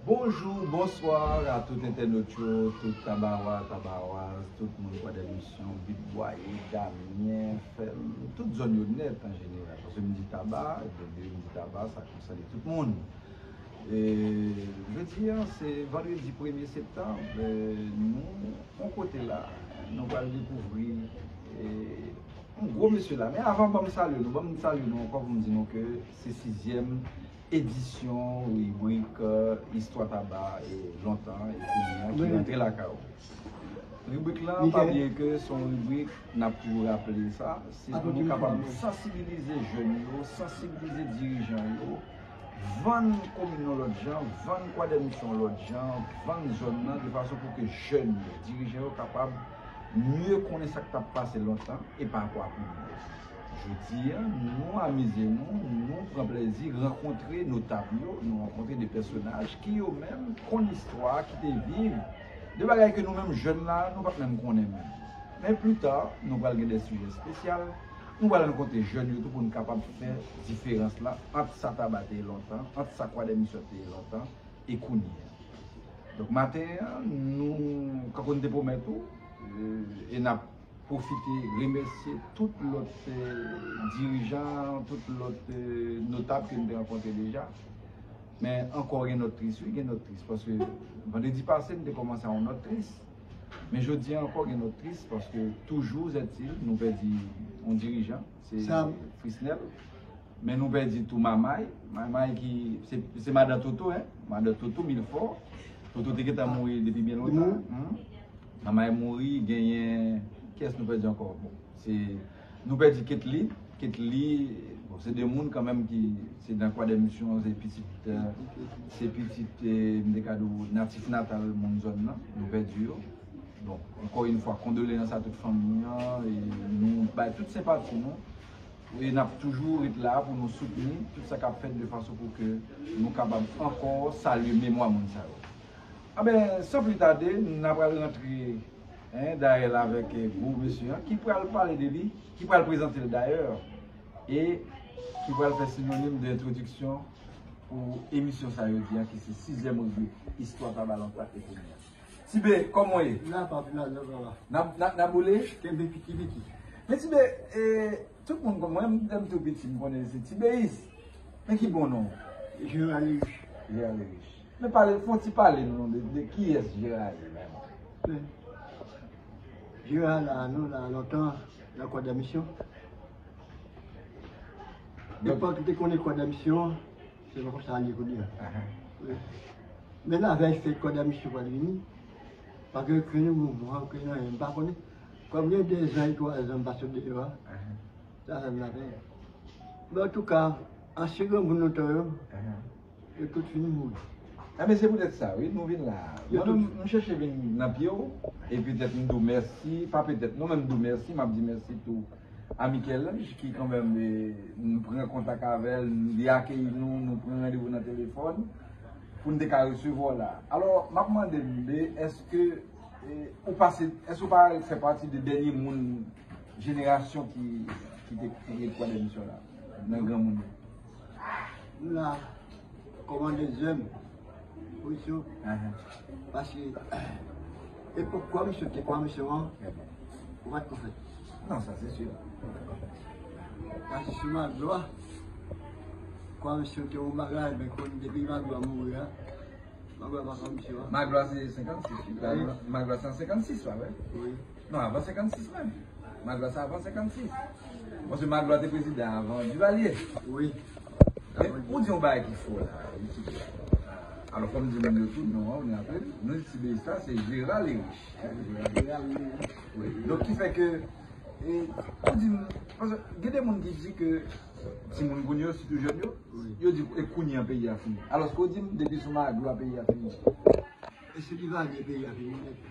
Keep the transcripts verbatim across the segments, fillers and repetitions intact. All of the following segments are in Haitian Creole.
Bonjou, bonswa a tout entènot yo, tout Tabawa, Tabawaz, tout moun Kwadèmisyon, Bit Bwaye, Damyen, Fèm, tout zòn yo nèt an jeneral. Paske m di Taba, ebyen, depi m di Taba, sa konsène tout moun. E, jodi a, se vandredi premye septanm, e, nou, yon kote la, nou pral dekouvri, e, yon gwo mesye la. Men avan, ban m salye nou, ban m salye nou ankò pou m di nou ke se sizyèm edisyon ribrik, eh, Istwa Taba e lontan e kounye a ki rantre lakay ou. Ribrik la, pa bliye ke se yon ribrik, n ap toujou raple sa, se pou nou kapab sansibilize jèn yo, sansibilize dirijan yo, vann komin nan lòt jan, vann Kwadèmisyon lòt jan, vann zòn nan, de fason pou ke jèn yo, dirijan yo kapab mye konnen sa k t ap pase lontan e pa rapò a kounye a. Jodi a, nou amize nou, nou pran plezi rankontre notab yo, nou rankontre de pèsonaj ki yo menm konn istwa, ki te viv de bagay ke nou menm jèn la, nou pa t menm konnen menm. Men pita, nou pral gen de sijè espesyal, nou pral rankontre jèn yo tou pou nou kapab fè diferans la ant sa Taba te ye lontan, ant sa Kwadèmisyon te ye lontan, e kounye a. Donk, maten an, nou, kankou n te pwomèt ou, e, e n ap pwofite remèsye tout lòt, eh, dirijan, tout lòt, eh, notab ke n te rankontre deja. Men ankò gen nòt tris, wi, gen nòt tris. Paske vandredi pase, n te kòmanse a yon nòt tris. Men jodi a ankò gen nòt tris, paske toujou, zètil, nou pèdi yon dirijan, se Frisnel. Men nou pèdi tou Mamay. Mamay ki, se, se madan Toto, en. Madan Toto, Milfò. Toto te gentan mouri depi byen lontan. Manman l mouri, genyen, kiyès nou pèdi ankò? Bon, se, nou pèdi Ketly. Ketly, bon, se de moun kanmenm ki, se nan Kwadèmisyon, se pitit, eh, se pitit, eh, m te ka di w, natif natal moun zòn nan, nou pèdi yo. Bon, ankò yon fwa, kondoleyans a tout fanmi an, e nou bay tout senpati nou. E n ap toujou ret la pou nou soutni tout sa k ap fèt de fason pou ke nou kapab ankò salye memwa moun sa yo. Anben, san pli tade, n a pral rantre, en, dayè l avèk, eh, gwo mesye an, ki pral pale de li, ki pral prezante l dayè, e ki pral fè sinonim de entwodiksyon pou emisyon sa jodi a, ki se sizyèm ribrik Istwa Taba lontan e kounye a. Ti B, kòman w ye? N ap ap la, la, la, la. N ap, n ap, n ap boule? Kenbe piti piti. Men Ti B, eh, tout moun konn mwen, lè m tou piti, m konnen se Ti Beyis. Men ki bon non? Gérard Lerich. Gérard Lerich. Men pale, fè yon ti pale nou non, de, de kiyès Gérard ye menm? Men, Gérard la, nou la lontan, nan Kwadèmisyon. Epòk ki te konnen Kwadèmisyon, se pa konsa l ye kounye a. Ahan. Wi. Men lavèy fèt Kwadèmisyon pral vini, pa gen okenn mouvman, okenn anyen, m pa konnen. Kòm gen de zan e twa zan m pase deyò a, ahan, sa fè m lavèy. Men antouka, ansyen granmoun lontan yo, ahan, yo tout fin mouri. Enben, se poutèt sa, wi, nou vin la a. Mwen menm, m chèche vin nan pye w, e petèt m di w mèsi, pa petèt, non, men m di w mèsi, m ap di mèsi tou a Michel-Ange, ki kanmenm, eh, nou pran kontak avè l, li akeyi nou, nou pran randevou nan telefòn, pou n te ka resevwa w la. Alò, m ap mande m, men èske, eh, ou pase, èske ou pa fè pati de dènye moun, jenerasyon ki, ki te kreye Kwadèmisyon la, nan granmoun yo? Nou la, kòm an dezyèm pozisyon. Ahan. Paske epòk Kwadèmisyon te Kwadèmisyon an, ou pa t konn fèt. Non, sa se si. Paske sou Maglwa, Kwadèmisyon te yon bagay, men kounye a depi Maglwa mouri a, Maglwa pa Kwadèmisyon an. Maglwa se senkannsis, wi. Wi. Maglwa se an senkannsis, pa vre? Wi. Non, avan senkannsis menm. Maglwa se avan senkannsis. Paske Maglwa te prezidan avan Duvalier. Wi. Men ou di yon bagay ki fò la, wi, Ti Beyis. Alò, fò m di moun yo tou, non, ou raple, nou di Ti Beyis la, se Gérard Lerich. Gérard Lerich. Wi. Donk, ki fè ke, e, ou di m, paske gen de moun ki di ke timoun kounye yo, sitou jèn yo, wi, yo di, e kounye a peyi a fini. Alòske ou di m, depi sou Maglwa peyi a fini. E se Duvalier peyi a fini nèt.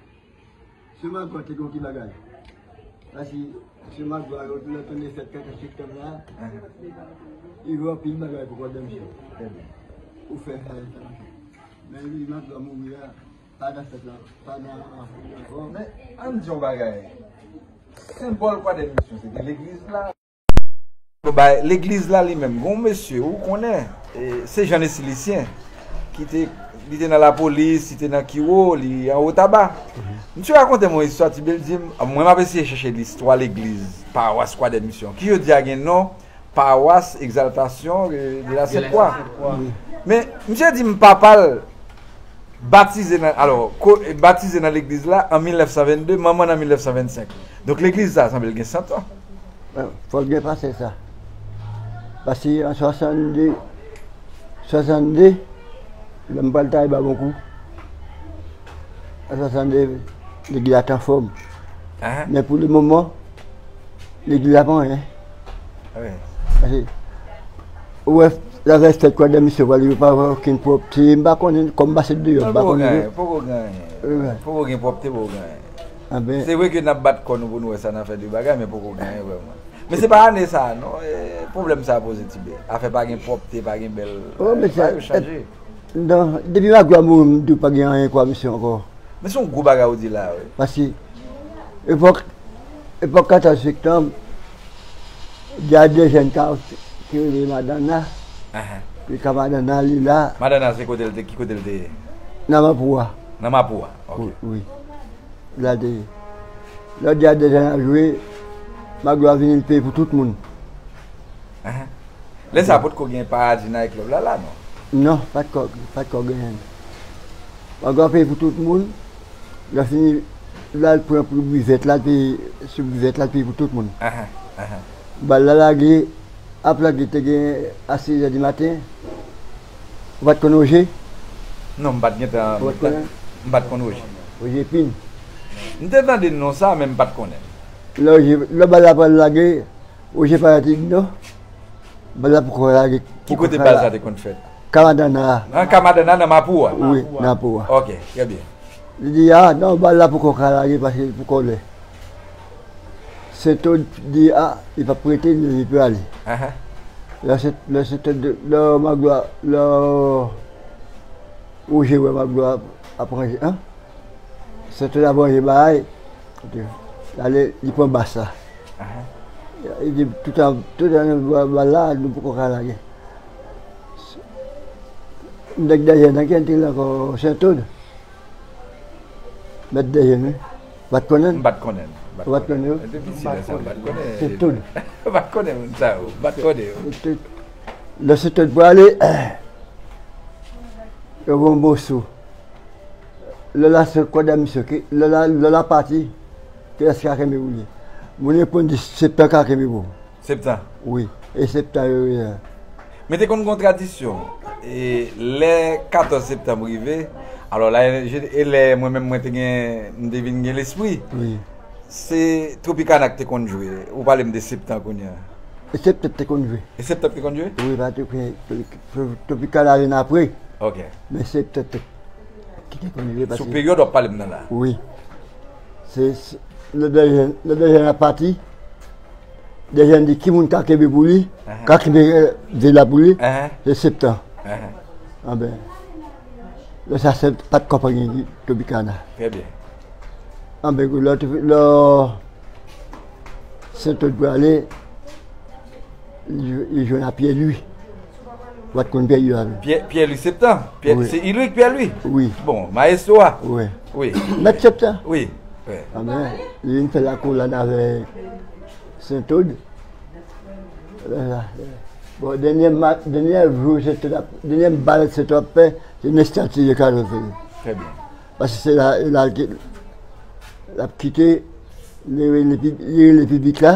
Se Maglwa te gen yon ti bagay. Paske se Maglwa yo, lè w tande fèt katòz septanm la, yo gen anpil bagay pou Kwadèmisyon. Trè byen. Ou fè sa, sa. Men li Maglwa mouri a, pa nan fèt la, pa nan, ankò. Men, ann di yon bagay. Senbòl Kwadèmisyon, se te legliz la. Bon, bay, legliz la li menm, gon mesye, ou konnen, e, se Jan Nesi Lisyen. ki te, li te nan lapolis, li te nan kiwo, li anwo taba. Misye rakonte m yon istwa, Tibè, l di m, mwen m ap eseye chèche listwa legliz, pawas Kwadèmisyon, ki jodi a gen non, pawas Egzaltasyon de, de la Sent Kwa. Men, misye di m papa l batize nan, alò, ko, batize nan legliz la an mil nèf san vennde, manman l an mil nèf san vennsenk. Donk, legliz sa, sanble l gen san tan. Fòk gen pase sa. Paske an swasannde, swasannde, lè m pral travay ba Bonkou, an swasannde, legliz la te anfòm. Men pou le moman, legliz la pa anyen. Paske, ou wè, lè fèt Kwadèmisyon pral, yo pa wè okenn pwòpte, m pa konnen, kòm m pase deyò, m pa konnen. Poko gen, poko gen, poko gen pwòpte, poko gen anyen. Se vre ke n ap bat kò nou pou nou wè sa n ap fè de bagay, men poko gen anyen vrèman. Men se pa ane sa a non, pwoblèm sa a poze Tibè. Afè pa gen pwòpte, pa gen bèl, bagay yo chanje. Non, depi Magloire mouri, m di w pa gen anyen Kwadèmisyon ankò. Men se yon gwo bagay ou di la wi. Paske epòk, epòk katòz septanm, gen de jèn ki rele Madanna. Li ka Madanna, li la. Madanna se kote l te, ki kote l te ye? Nan Mapou a. Nan Mapou a, ok. Wi. Lè de, lè de a deja nan jwe, Magloire vini l peye pou tout moun. Lè sa a potko gen Paradi Night Club la la non? Non, patko, patko genyen. Magloire peye pou tout moun, lè fini, l al pran pou bivèt la, l peye sou bivèt la, l peye pou tout moun. Bal la lage, ap lage te gen a six heures du matin. Ou pa t konn Roger? Non, m pa t gentan, m pa t konn Roger. Roger Pin. M te tande non sa, men m pa t konnen. Lè Roger, lè bal la pral lage, Roger parèt li di non. Bal la poko lage. Ki kote bal sa te konn fèt? Ka Madanna a. Nan Ka Madanna nan Mapou a? Wi, nan Mapou a. Ok, trè byen. Li di a, non, bal la poko ka lage paske li poko lè. Sentod di a, li p ap rete, li pral ale. Lè Sentod, lè Magloire, lè Roger wè Magloire ap ranje, an? Sentod ap ranje bagay, li ale, li pran bas la. Li di, toutan, toutan bal la, nou poko ka lage. Nèg dèyè nan ki antre la ankò Sentod. Mèt dèyè nou. Ou pa t konnen l? M pa t konnen l. Ou pa t konnen l? Mwen te piti lè sa, m pa t konnen. Se tout. M pa t konnen moun sa yo. M pa t konnen yo. Lè se tout pou ale, yo voye yon moso. Lè la se kòd a misye ki, lè la, lè la pati, kilès ki ka kenbe pou li? Moun yo konn di se pè ka kenbe pou ou. Septan. Wi. E septan yo ye. Men te konn gen yon tradisyon. E lè katòz septanm rive, alò la, e lè mwen menm mwen te gen, m te vin gen lespri. Wi. Se Tropicana k te konn jwe. Ou pale m de septan kounye a. E septan te konn jwe. E septan te konn jwe? Wi, pa te konn jwe. Tropicana vin apre. Ok. Men septan te ki te konn rive pase. Sou peryòd w ap pale m nan la. Wi. Se, se, lè de jèn, lè de jèn ap pati, de jèn di ki moun ka kenbe pou li, ka kenbe, eh, vil la pou li, se septan. Anben, lè sa se pa t konprann Tropicana. Trè byen. Anben, lè, lè Sentod prale, li, li jwenn a Pyè Lwi. Ou pa t konn Pyè Lwi la non? Pyè, Pyè Lwi Septan? Pyè, se Ilrik Pyè Lwi? Wi. Bon, mayestwo a? Wi. Wi. Mèt Septan? Wi. Anben, li vin fè lakou la avèk Sentod. Bon, dènye ma-, dènye jou Sentod ap, dènye bal Sentod ap fè, se Nestor tire katòz. Trè byen. Paske se la, la l ap kite, li rele pib-, li rele piblik la,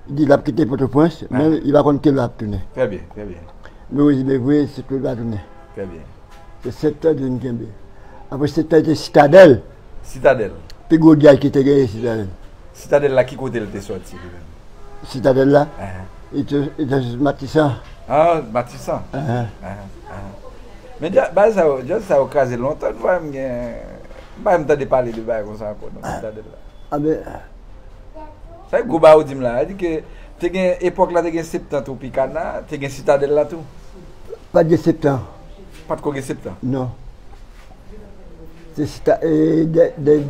li di l ap kite Pòtoprens, men li pa konn kilè l ap tounen. Trè byen, trè byen. Men wi, men vre, se tou l pa tounen. Trè byen. Se Septan li vin kenbe. Apre Septan te Sitadèl. Sitadèl. Pi gwo dyaz ki te genyen Sitadèl. Sitadèl la, ki kote l te sòti li menm? Sitadèl la? Li te, li te sot Matisan. Ah, Matisan. Men dja-, bagay sa yo, djaz sa yo kraze lontan, m pa menm gen, m pa menm tande pale de bagay konsa ankò non, Sitadèl la. Anben. Sa e gwo bagay ou di m la, sa di ke te gen epòk la, te gen Septan Tropicana, te gen Sitadèl la tou? Pa t gen Septan. Pa t ko gen Septan? Non. Se sita-, e, de, de,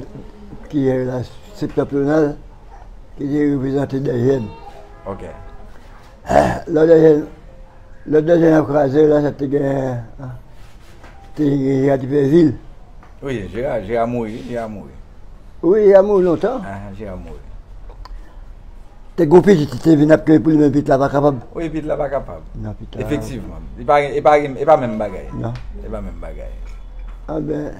ki ye la, Septentrional, ki te reprezante de jèn. Ok. Lè de jèn, lè de jèn ap kraze, lè sa te gen, ah, Te gen Jera te fè vil. Wi, Jera, Jera mouri, Jera mouri. Wi, Jera mouri lontan. Ah, Jera mouri. Te gen yon pitit ki te vin ap kenbe pou li, men pitit la pa kapab. Wi, pitit la pa kapab. Non, pitit la. Efektivman. E pa, e pa, e pa menm bagay. Non. E pa menm bagay. Ah ben,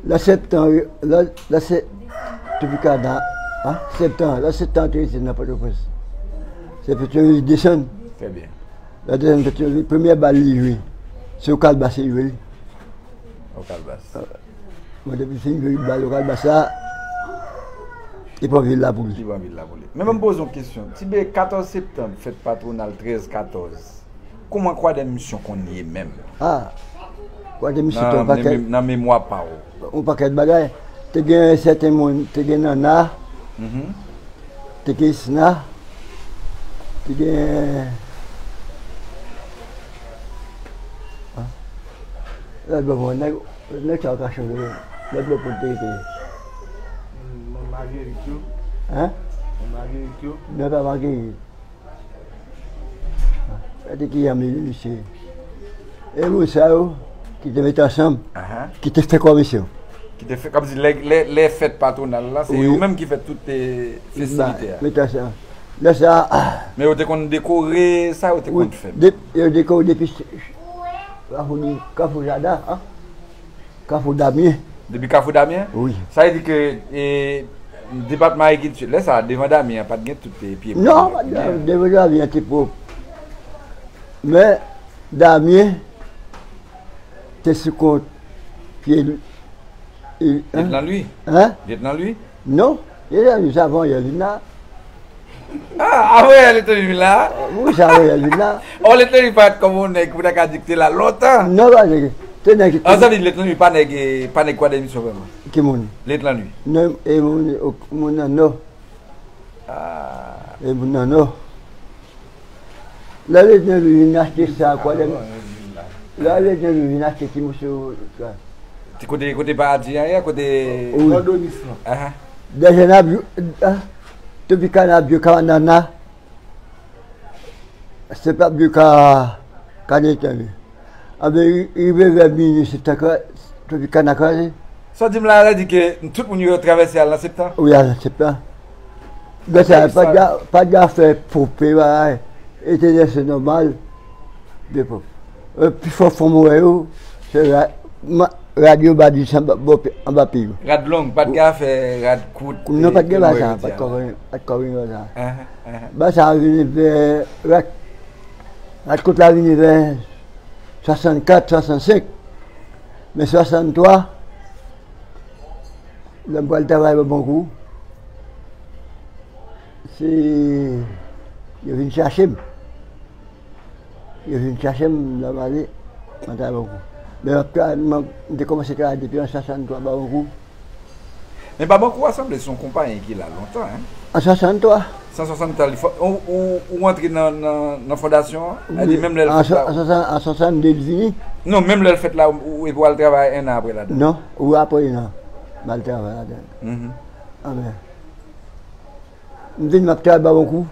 nan septan, nan, nan se, Tropicana, ah, septan, nan septan, te rete nan Pòtoprens. Se Petyonvil desann. Trè byen. Lè desann Petyonvil, premyè bal li jwe, se Okalbas li jwe li. Okalbas. Mwen depi fin jwe bal Okalbas la, li pran vil la pou li. Li pran vil la pou li. Men mwen poze yon kesyon. Ti B, katòz septanm, fèt patwonal trèz katòz. Kòman Kwadèmisyon konn ye menm? Ah, Kwadèmisyon te yon pakèt, nan memwa pa w. Yon pakèt bagay. Te gen sèten moun, te gen Nana, te gen Isna, te gen, ah, lè bon, bon, nèg, nèg sa yo ka chanje, nèg lòt moun te rete. Manm Magerit yo. Hein? Manm Magerit yo. Non, pa Magerit. Gade ki jan li, misye. E moun sa yo ki te mete ansanm, ki te fè komisyon. Ki te fè, kòmsi lè, lè, lè fèt patwonal la, se yo menm ki fè tout, eh, festivite a. Mete ansanm. Lè sa, ah. Men yo te konn dekore, sa yo te konn fè. Wi, de-, yo dekore depi s-, Kafou di, Kafou Jada, ah. Kafou Damyen. Depi Kafou Damyen? Wi. Sa vle di ke, e, depatman agrikilti, lè sa a, devan Damyen an, pa t gen tout, e, pye bwa. Non, pa t gen, devan Damyen an te pwòp. Men, Damyen te sou kont pye, e, Lyetnan Lwi? Hein? Lyetnan Lwi? Non, Lyetnan Lwi, se avan Ariel vin la. Ah, avan Ariel te vin la? Wi, se avan Ariel vin la. Oh, Lyetnan Lwi parèt kòm yon nèg, pou ta ka di ki te la lontan. Non, pa nèg. Te nèg ki te. An, sa vle di Lyetnan Lwi pa nèg, eh, pa nèg Kwadèmisyon vrèman. Ki moun? Lyetnan Lwi. Non, e moun, moun nan Nò. Ah. E moun nan Nò. Lè Lyetnan Lwi vin achte sa, Kwadèmisyon. Lè Lyetnan Lwi vin achte ti moso sa. Ti kote, kote pa di anyen, kote. Wi. Kòdonis lan. Ahan. Dèjè nan byo, ah, Tropicana byo ka nana. Se pa byo ka, ka detann. Anben, ri-, rive vè minui, se tan ke Tropicana kraze. Sa w di m la, sa di ke tout moun yo travèse al nan septan? Wi, al nan septan. Lè sa, pa t gen, pa t gen afè pope, bagay. E te lèse nòmal. De pòp. E, pi fò fanm wè yo, se ra-, ma-, rad yo ba di san ba, bò pi, anba pye yo. Rad long, pa t gen afè rad kout. Non, pa t gen bagay sa, pa t kòrèk, pa t kòrèk bagay sa. Bagay sa vini vè, rad, rad kout la vini vè swasannkat, swasannsenk. Men swasanntwa, lè m pral travay Babonkou, se, yo vin chache m. Yo vin chache m, lè m ale, mwen travay Babonkou. Men m ap travay, m, m te kòmanse travay depi an swasanntwa Babonkou. Men Babonkou a sanble se yon konpayi ki la lontan, en. An swasanntwa. San swasanntwa, li fò-, ou, ou, ou antre nan, nan, nan fondasyon an? Wi, menm lè l fèt la, an swasann-, an swasannde l vini. Non, menm lè l fèt la, ou, ou, epi w al travay en an apre ladan? Non, ou apre en an, m al travay ladan. Anben. M vin, m ap travay Babonkou.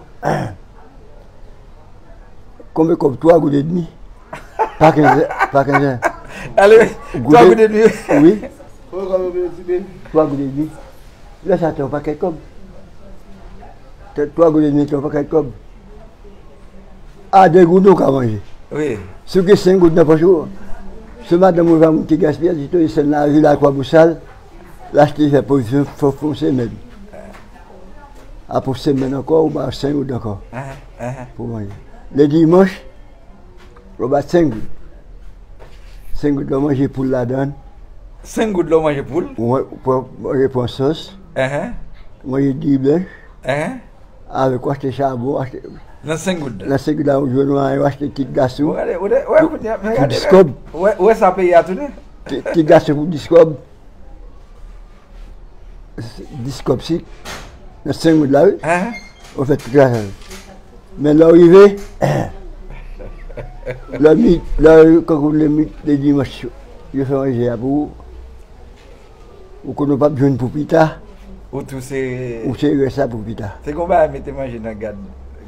Konbyen kòb? Twa goud edmi. Pa kenz, pa kenz. Ale, twa goud edmi. Wi. Twa goud edmi. Lè sa te yon pakèt kòb. Te twa goud edmi te yon pakèt kòb. A de goud ou ka manje. Wi. Si w gen senk goud nan pòch ou, si madanm ou pa moun ki gaspiye, li tou desann lari la, Kwabosal, l achte fè pwovizyon, fò, fò yon semèn. Apre yon semèn ankò, ou ba yo senk goud ankò pou manje. Ledimanch, ou ba senk goud. Senk goud la, w manje poul ladan l. Senk goud la, w manje poul? Ou manje, pran sòs, manje diri blanch. Avèk ou achte chabon, achte. Nan senk goud la? Nan senk goud la, ou jwenn ou achte ti gason. Ou gade, ou gade, ou gade, pou dis kòb. Ou wè, ou wè sa peyi a tounen? Ti, ti gason pou dis kòb. Dis kòb sik. Nan senk goud la, wi. Ou fè tout lajan. Men lè w rive, lè mi, lè, kankou lè mi, lè dimanch, yo fè manje a pou ou. Ou konnen w p ap jwenn pou pita. Ou tou sere. Ou sere rès la pou pita. Te gon bagay mete manje nan gad,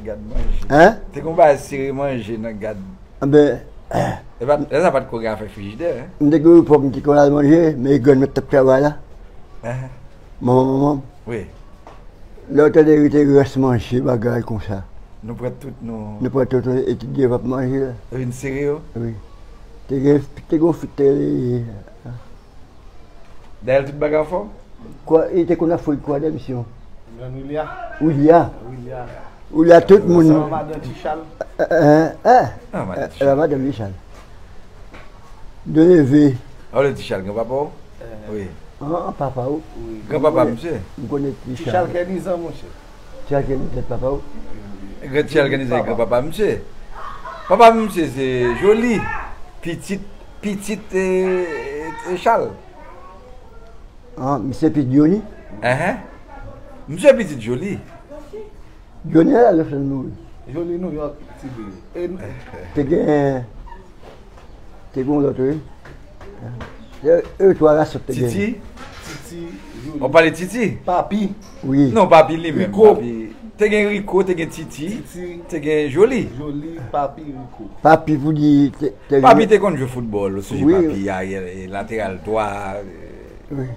gad manje. Hein? Te gon bagay sere manje nan gad. Anben, E pa, lè sa pa t ko gen afè frijidè, hein? M te gen yon epòk m te konn al manje, men grann mwen t ap travay la. Hein? Manman, manman m. Wi. Lè w tande rete rès manje, bagay konsa. Nou pran tout, nou. Nou pran tout, nou etidye p ap manje la. Yo vin sere yo? Wi. Te gen, te gen yon fi te rele. Dayè tout bagay anfòm? Kwa, li te konn ap fout kwa de misyon. Grann Wilya. Wilya. Wilya. Wilya, tout moun. Sa madan Tichal. Eh, eh, eh. Ah, madan Tichal. Eh, madan Tichal. De leve. Ah, w le Tichal, granpapa w? Wi. An, an, papa w. Wi. Granpapa misye? M konnen Tichal. Tichal Kènizan, monchè. Tichal Kènizan, papa w. Gran Tichal Kènizan, granpapa misye. Papa misye se Joli. Pitit, pitit, eh, eh, Chal. An, misye pitit Joni? Enhen. Misye pitit Joli. Joni a la lè fè l mouri. Joli Nouyòk, Tibè. E n- Te gen, te gen yon lòt, wi. E, e twa ras sot te gen. Titi? Titi, Joli. Ou pale Titi? Papi. Wi. Non, Papi li menm. Rico. Papi. Te gen Rico, te gen Titi, Titi. Te gen Joli. Joli, Papi, Rico. Papi pou di, te, te Papi te konn jwe foutbòl, osijè wi. Papi a, e, e lateral dwa, e, wi.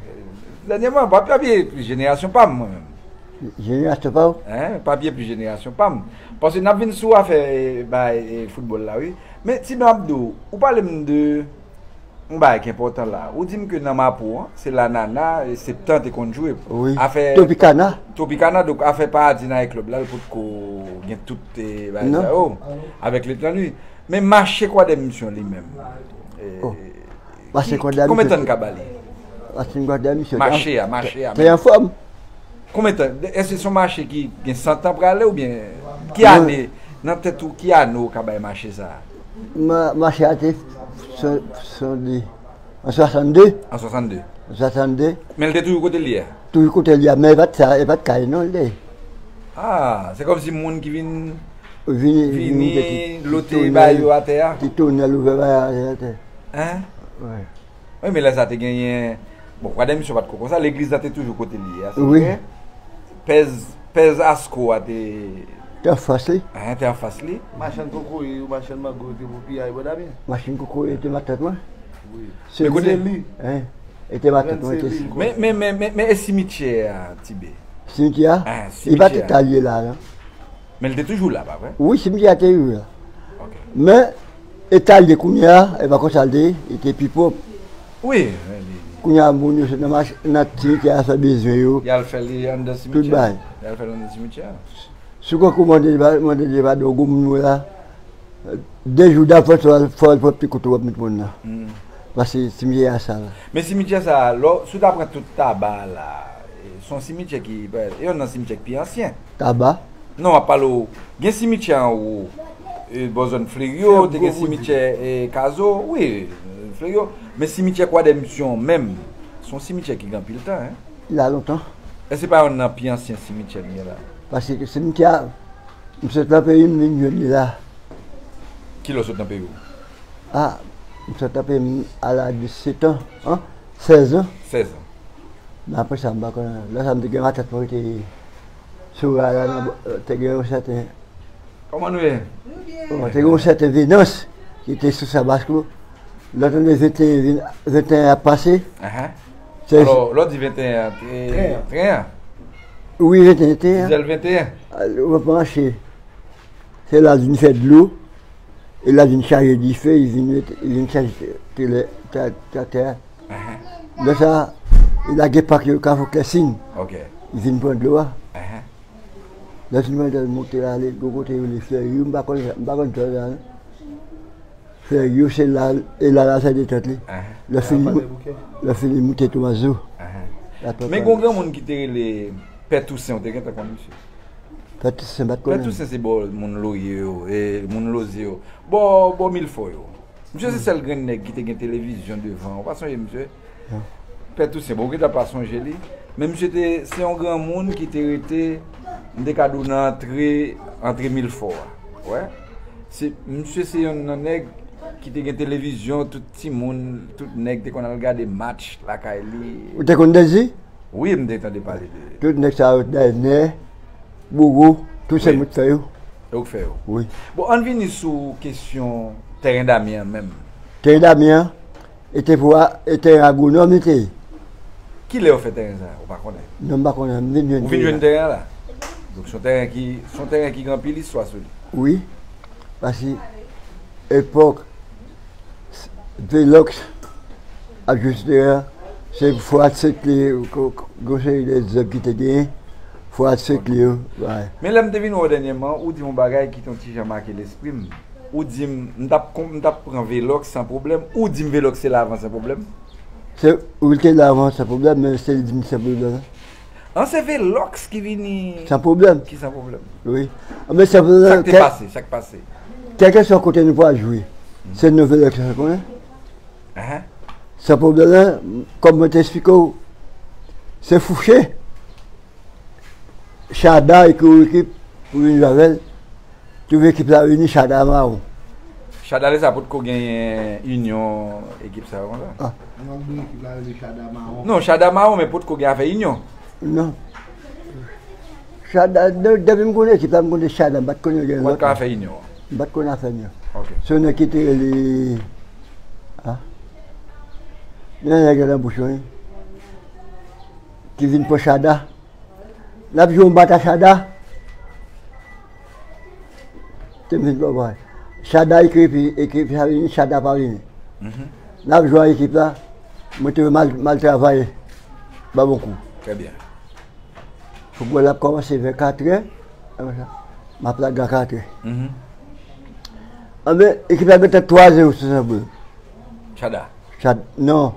Dènyèman, Papi, Papi e jenerasyon pa m, mwen menm. Jenerasyon pa w? Hein? Papi e plis jenerasyon pa m. Paske n ap vin sou afè, e, bay, e, foutbòl la, wi. Men, Ti Blan, m ap di w, ou pale m de yon bagay ki enpòtan la. Ou di m ke nan Mapo an, se la Nana, e, Septan te konn jwe. Wi. Afè Tropicana. Tropicana, donk afè Paradis Night Club la, l potko gen tout, e, bagay sa yo, avèk Letan Nui. Men mache Kwadèmisyon li menm. E, oh. Mache Kwadèmisyon. Konbyen tan n ka ba li? Mache Kwadèmisyon. Mache a, mache a. Te anfòm. Konbyen tan? Èske se yon mache ki gen san tan prale oubyen ki ane, nan tèt ou, ki ane ou ka bay mache sa a? Ma-, mache a te swa-, swasannde. An swasannde. An swasannde. An swasannde. Men l te toujou kote l ye a? Toujou kote l ye a, men e pa t sa, e pa t kay non l te. Ah, se kòmsi moun ki vin vini, vini, vini, te, te lote ba yo atè a? Te tounen l ouvè ba yo atè. Hein? Wi. Wi, men lè sa te genyen, bon, Kwadèmisyon pa t ko konsa, legliz la te toujou kote li ye a, se vre. Pèz, pèz Asko a te, te anfas li. Hein, te anfas li. Machann kokoye yo, machann mango yo te pou piyay bò Damyen. Machann kokoye te matant mwen. Wi. Se li. Men kote li? Hein, e te matant mwen, te. Men, men, men, men, men e simityè a, Tibè? Simityè a? Hein, simityè a. Li pa t etalye la, non. Men l te toujou la, pa vre? Wi, simityè a te toujou la. Ok. Men, etalye kounye a, e pa konsa l te ye, li te pi pwòp. Wi, wi, wi. Kounye a, moun yo sot nan mach-, nan simityè a fè bezwen yo. Y al fè li anndan simityè. Tout bagay. Y al fè l anndan simityè a. Si w konn mande, mande, mande, gwo moun yo la, de jou davans, fò, fò, fò pye kote w ap met moun nan. Hmm. Paske simityè a sal. Men simityè sa a, lò, si w ta pran tout Taba la, e, se yon simityè ki, e, yonn nan simityè ki pi ansyen. Taba? Non, m ap pale w, gen simityè anwo, e, bò zòn Fleryo, te gen simityè, e, Kazo, wi, Fleryo. Men simityè Kwadèmisyon menm, se yon simityè ki gen anpil tan, hein. La lontan. Èske se pa yonn nan pi ansyen simityè n gen la? Paske simityè a, m sot nan peyi m, m vin jwenn li la. Kilè w sot nan peyi w? Ah, m sot nan peyi m a laj de sèt an, hein? Sèz an. Sèz an. Men apre sa, m pa konnen. Lè sa, m te gen matant mwen ki te sou ray la, nan, te gen yon sèten. Kòman nou ye? Bon, te gen yon sèten Venans ki te sou Sabasko. Lè w tande venteyen, venteyen ap pase. Ahan. Alò, lè w di venteyen an, te tren an. Wi, venteyen, tren an. Dizèl venteyen. Al, w ap mache. Se la l vin fè dlo. E la l vin chaje dife, li vin mete, li vin chaje te-, tele-, ta-, ta-, tè a. Ahan. Lè sa, li lage pak yo Kafou Kèsin. Ok. Li vin pran dlo a. Ahan. Lè fin mwen te monte ale, gwo kote yo rele Fè Yo, m pa konn, m pa konn zòn la, non. Fè Yo, se la, e la, la fè detant li. Ahan. Lè fini, lè fini moute Tomazo. Ahan. Men gon granmoun ki te rele Pè Tousen, ou te gentan konn misye? Pè Tousen, m pa t konnen. Pè Tousen se bò moun Lorye yo, e moun Lozye yo. Bò, bò Milfò yo. Misye se sèl grenn nèg ki te gen televizyon devan. Ou pa sonje misye? Non. Pè Tousen, bon, ou gentan pa sonje li. Men misye te, se yon granmoun ki te rete, m te ka di w nan antre, antre Milfò a. Wè. Se, misye se yonn nan nèg ki te gen televizyon, tout timoun, tout nèg te konn al gade match lakay li. Ou te konn Dèzi? Wi, m te tande pale de. Tout nèg sa yo, Dènè, Bouro, tout se mwen k fè yo. E ou k fè yo? Wi. Bon, ann vini sou kesyon Tèren Damyen an menm. Tèren Damyen an, e te pou a, e tèren agwonòm li te ye. Kilè yo fè tèren sa a? Ou pa konnen? Non, m pa konnen. M vin jwenn tèren an. Ou vin jwenn tèren an la? Donk, se yon tèren ki, se yon tèren ki gen anpil istwa sou li. Wi. Paske epòk Velox ap jwe sou tèren an, se Fouad Senkle, ko-, ko-, yon seri de zèv ki te genyen, Fouad Senkle yo, bagay. Men lè m te vin wè w dènyèman, ou di yon bagay ki te yon ti jan make lespri m. Ou di m, m t ap kon-, m t ap pran Velox san pwoblèm. Ou di m Velox te la avan san pwoblèm. Se, ou te la avan san pwoblèm, men se li di m san pwoblèm. An, se Velox ki vini. San pwoblèm. Ki san pwoblèm. Wi. Anben, san pwoblèm. Sa k te pase? Sa k pase? Kèlkeswa kote nou pral jwe, se nou Velox sa konnen. Ahan. San pwoblèm la, kòm mwen te eksplike w, se Fouché. Chada ki ekri yon ekip pou vin jwe avè l. Twouve ekip la vini, Chada mawon. Chada lè sa potko genyen inyon ekip sa yo konsa. Ah. Non, de ekip la rele Chada mawon. Non, Chada mawon, men potko gen afè inyon. Non. Chada, de-, depi m konnen ekip la, m konnen Chada, m pa t konnen gen lòt. Ou pa t ka afè inyon. M pa t konnen afè inyon. Ok. Se yon nèg ki te rele, ah. Men nèg la nan bouch mwen. Ki vin pran Chada. N ap jwe yon bat a Chada. Te m vin pran Chada ekri epi, epi sa vini, Chada pa vini. Mhm. N ap jwe a ekip la. Mwen te mal, mal travay. Ba bon kou. Trè byen. Foutbòl la ap kòmanse vè katrè. Apre sa, m ap lage a katrè. Mhm. Anben, ekip la gentan twa zewo sou Sanbri. Chada. Chad-, non.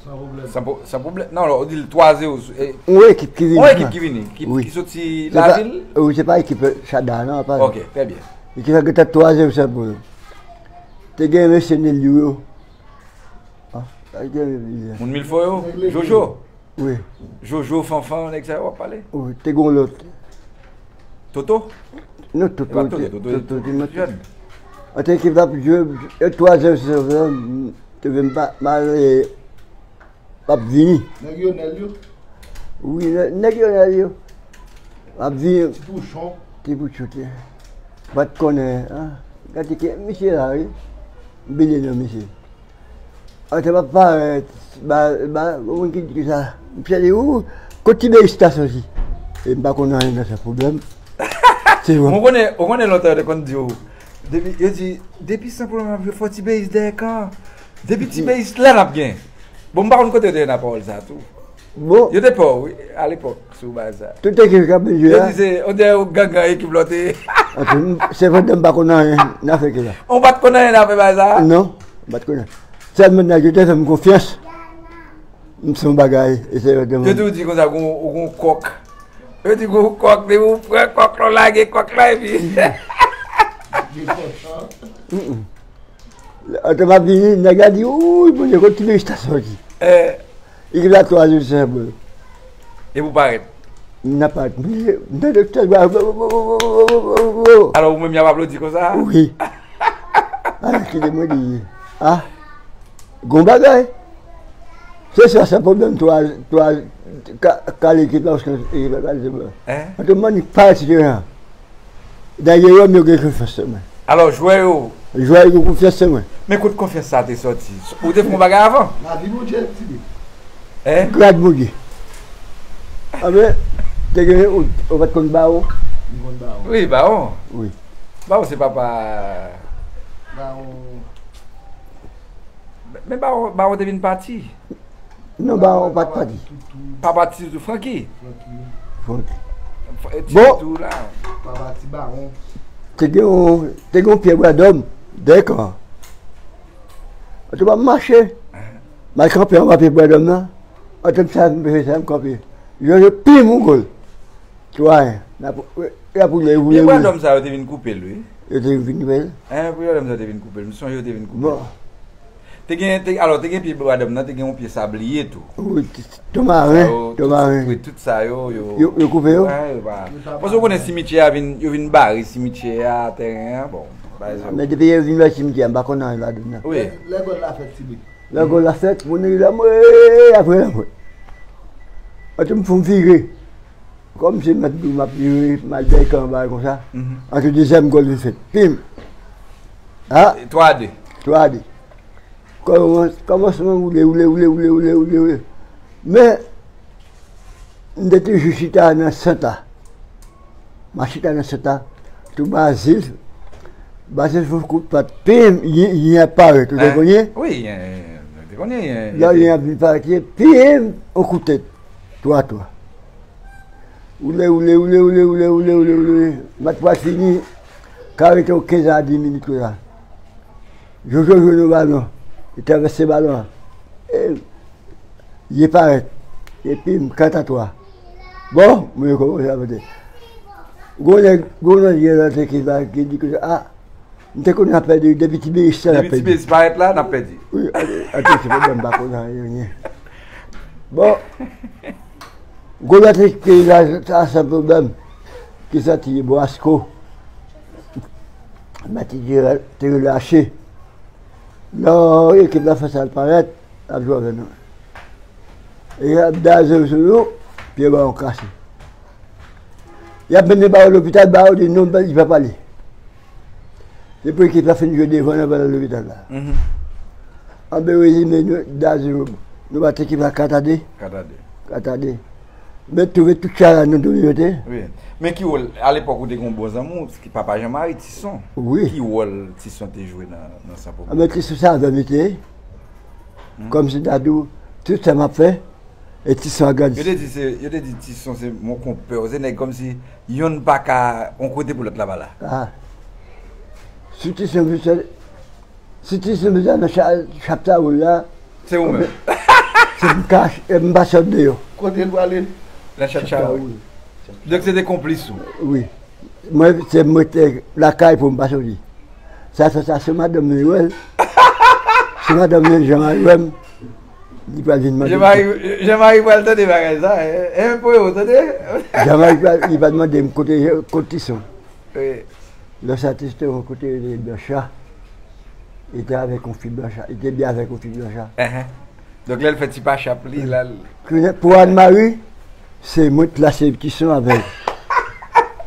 San pwoblèm. San pwo-, san pwoblèm. Non, non, ou di l twa zewo. Yon ekip ki vini. Yon ekip ki vini, ki, ki soti lavil? Wi, se pa ekip Chada, non, pa. Ok, trè byen. Ekip la gentan twa zewo sèl pou yo. Te gen mesye Nèl yo. Ah, te gen mesye. Moun Milfò yo? Jojo? Wi. Jojo, Fanfan, nèg sa yo w ap pale? Wi, te gen lòt. Toto? Non, Toto, Toto, Toto, Toto, Toto, Toto. An te ekip la pou jwe, e twa zèro se sa, te vin pa, mal, e, p ap vini. Nèg yo, Nèl yo? Wi, nè-, nèg yo, Nèl yo. P ap vini. Ti Pouchon. Ti Pouchon, te. Pa t konnen, ah. Gade ke misye la, wi. M bliye non misye. An te pa parèt, ba, ba, moun ki di sa. Misye di, ou, kot Tibeyis ta soti? E m pa konn anyen nan sa pwoblèm. Se vre. Ou konnen, ou konnen lontan yo te konn di w, depi, yo di, depi san pwoblèm ap jwe fò Tibeyis dèyè kan. Depi Tibeyis la n ap gen. Bon, m pa konn kote yo te jwenn pawòl sa a tou. Bon. Yo te pè w, wi, alepòk, sou baz sa. Tout ekip k ap jwe a. Yo di se, on dirè yon gangan ekip la w te ye. Anfen, se pandan m pa konn anyen nan afè ekip la. Ou pa t konn anyen nan afè baz sa? Non, m pa t konnen. Sèlman nèg yo te fè m konfyans. M se yon bagay, e se yo te. Yo tou di konsa, gon, ou gon kòk. Yo di gon kòk, depi ou pran kòk la, w lage kòk la, epi. Mm-mm. Lè m ap vini, nèg la di, "Wouy, Bondye, kot Tibeyis ta soti?" Eh. Ekip la twa jou senp. Epi w parèt. M nan parèt. M nan doktè. Alò, ou menm y ap aplodi konsa? Wi. Alò, ki de mwen di, ah, gon bagay. Se sa, se pwoblèm twa, twa, ka, kale ekip la, paske ekip la kale, se bon. Hein? An tou mannik pa etidyan. Dayè, yo, yo gen konfyans nan mwen. Alò, jwè yo? Jwè yo gen konfyans nan mwen. Men kot konfyans sa a te soti? Ou te fè yon bagay avan? Lavi Bondye, ti bi. Hein? Grad Bondye. Anben, te gen, ou, ou pa t konn Bawon? M konn Bawon. Wi, Bawon. Wi. Bawon se papa. Bawon. Men Bawon, Bawon te vin pati. Non, Bawon pa t pati. Pa pati ditou. Francky. Francky. Francky. F-, ti Bon. Tou la. Papa ti Bawon. Te gen yon, te gen yon pye bwadòm dèyè kan an. An tou pa m mache. M al kanpe anba pye bwadòm nan. An tou sa, m fè sa, m kanpe. Jwe, jwe, pim, yon gòl. Twa en. N ap, n ap woule, woule, woule. Pye bwadòm sa yo te vin koupe l, wi. Yo te vin koupe l? Hein, pye bwadòm sa yo te vin koupe l. M sonje yo te vin koupe l. Bon. Te gen, te, alò, te gen pye bwadòm nan, te gen yon pye sabliye tou. Wi, t-, t-, ton maren, sa yo, ton tout, maren. Wi, tout sa yo, yo. Yo, yo koupe yo? Wi, yo pa. Paske ou konnen simityè a vin, yo vin bare simityè a, tèren an, bon, pa egzanp. Men depi yo vin bare simityè a, m pa konn anyen ladan nan. Wi. Lè gòl la fèt, ti bi. Lè gòl la fèt, moun yo lanmwe, apre lanmwe. Antre m fè m vire. Kòm se mèt di m ap vire, m al dèyè kan an bagay konsa. Mhm. Antre dezyèm gòl vin fèt. Pim! Ah, twa de. Twa de. Kòmansman woule, woule, woule, woule, woule, woule, woule. Men, m te toujou chita nan sant la. M a chita nan sant la. Tou Bazil. Bazil fè kout pat. Pim, yen ap parèt. Ou te konnen? Wi, yen, yen, yen, yen, yen, yen. Lè yen ap vin parèt, pim, on kout tèt. Twa, twa. Woule, woule, woule. Match pral fini. Ka rete yon kenz a dis minit konsa. Jojo jwenn yon balon. Li travèse balon an. E, li parèt. Epi m kat a twa. Bon, mwen kòmanse ap pèdi. Gwo nèg, gwo nèg gen nan te ki la, ki di ke, ah, m te konnen n ap pèdi, depi Tiberius sa n ap pèdi. Depi Tiberius parèt la, n ap pèdi. Wi, ate, ate, se pwoblèm, m pa konn anyen. Bon, gwo nèg te ki la, sa san pwoblèm. Ki soti Boasco. Mati te relache. Lò ekip la fè sa l parèt, l ap jwe avè nou. E y ap daze sou nou, pye balon kase. Y ap mennen balon lopital, balon di non, li pa pale. Se pou ekip la fin jwe devan nan balon lopital la. Anben rezime, nou daze nou. Nou bat ekip la kat a de. Kat a de. Kat a de. Men twouve tout sa la nou domine yo te. Wi. Men ki wòl, alepòk ou te gen yon bon zanmi w, ki papa Jean Marie, Tison. Wi. Ki wòl Tison te jwe nan, nan San Pòpò? Anben Tison se avè m li te ye. Kòmsi m ta di w, tout sa m ap fè, e Tison a grandi. Yo te di se, yo te di Tison se mon konpè, se nèg kòmsi yonn pa ka yon kote pou lòt la pa la. Ah. Si Tison vin fè Si ti sou mizè nan cha-, chapta ou la. Se ou menm. Se m ka, e m pa sot deyò. Kote l prale? Nan chapta ou. Donk se te konplis ou? Wi. Mwen, se m rete lakay pou m pa soti. Sa fè sa, si madanm mwen wè l, si madanm mwen Jean Marie wè m, li pral vin mande. Jean Marie, Jean Marie pral tande bagay sa, e, e pou yo tande. Jean Marie pral, li pral mande m kote, kote Tison. Wi. Lè sa te, te yon kote rele Blancha. Li te avèk yon fi Blancha. Li te byen avèk yon fi Blancha. Enhen. Donk, lè l fè ti pachap li, la l... Kounye a, pou Anne Marie, se mwen k lase Tison avèk,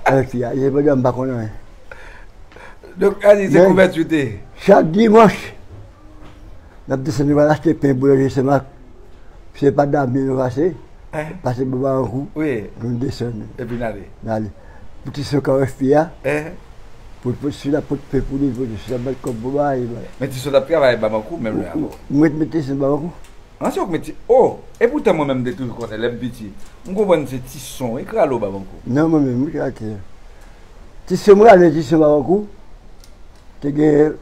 avèk fi a. Se pandan m pa konn anyen. Donk, Annie, se kouvèti w te ye? Chak dimanch, n ap desann, nou pral achte pen boulanje Senmak. Se pa Dami nou pase, pase bò Barankou, nou desann. Epi n ale. N ale. Pou Tison ka wè fi a, pou, pou si l ap pot pen pou li, pou si l ap bat kòb pou bagay, bagay. Men Tison t ap travay Barankou menm lè a? Mwen, mwen te Tison Barankou. An, se ou k mete, o! Epoutan mwen menm m te toujou konnen, lè m piti, m konprann se Tison wi k rale w Babankou. Non, mwen menm wi k rale Tison. Tison, m rale Tison Babankou. Te gen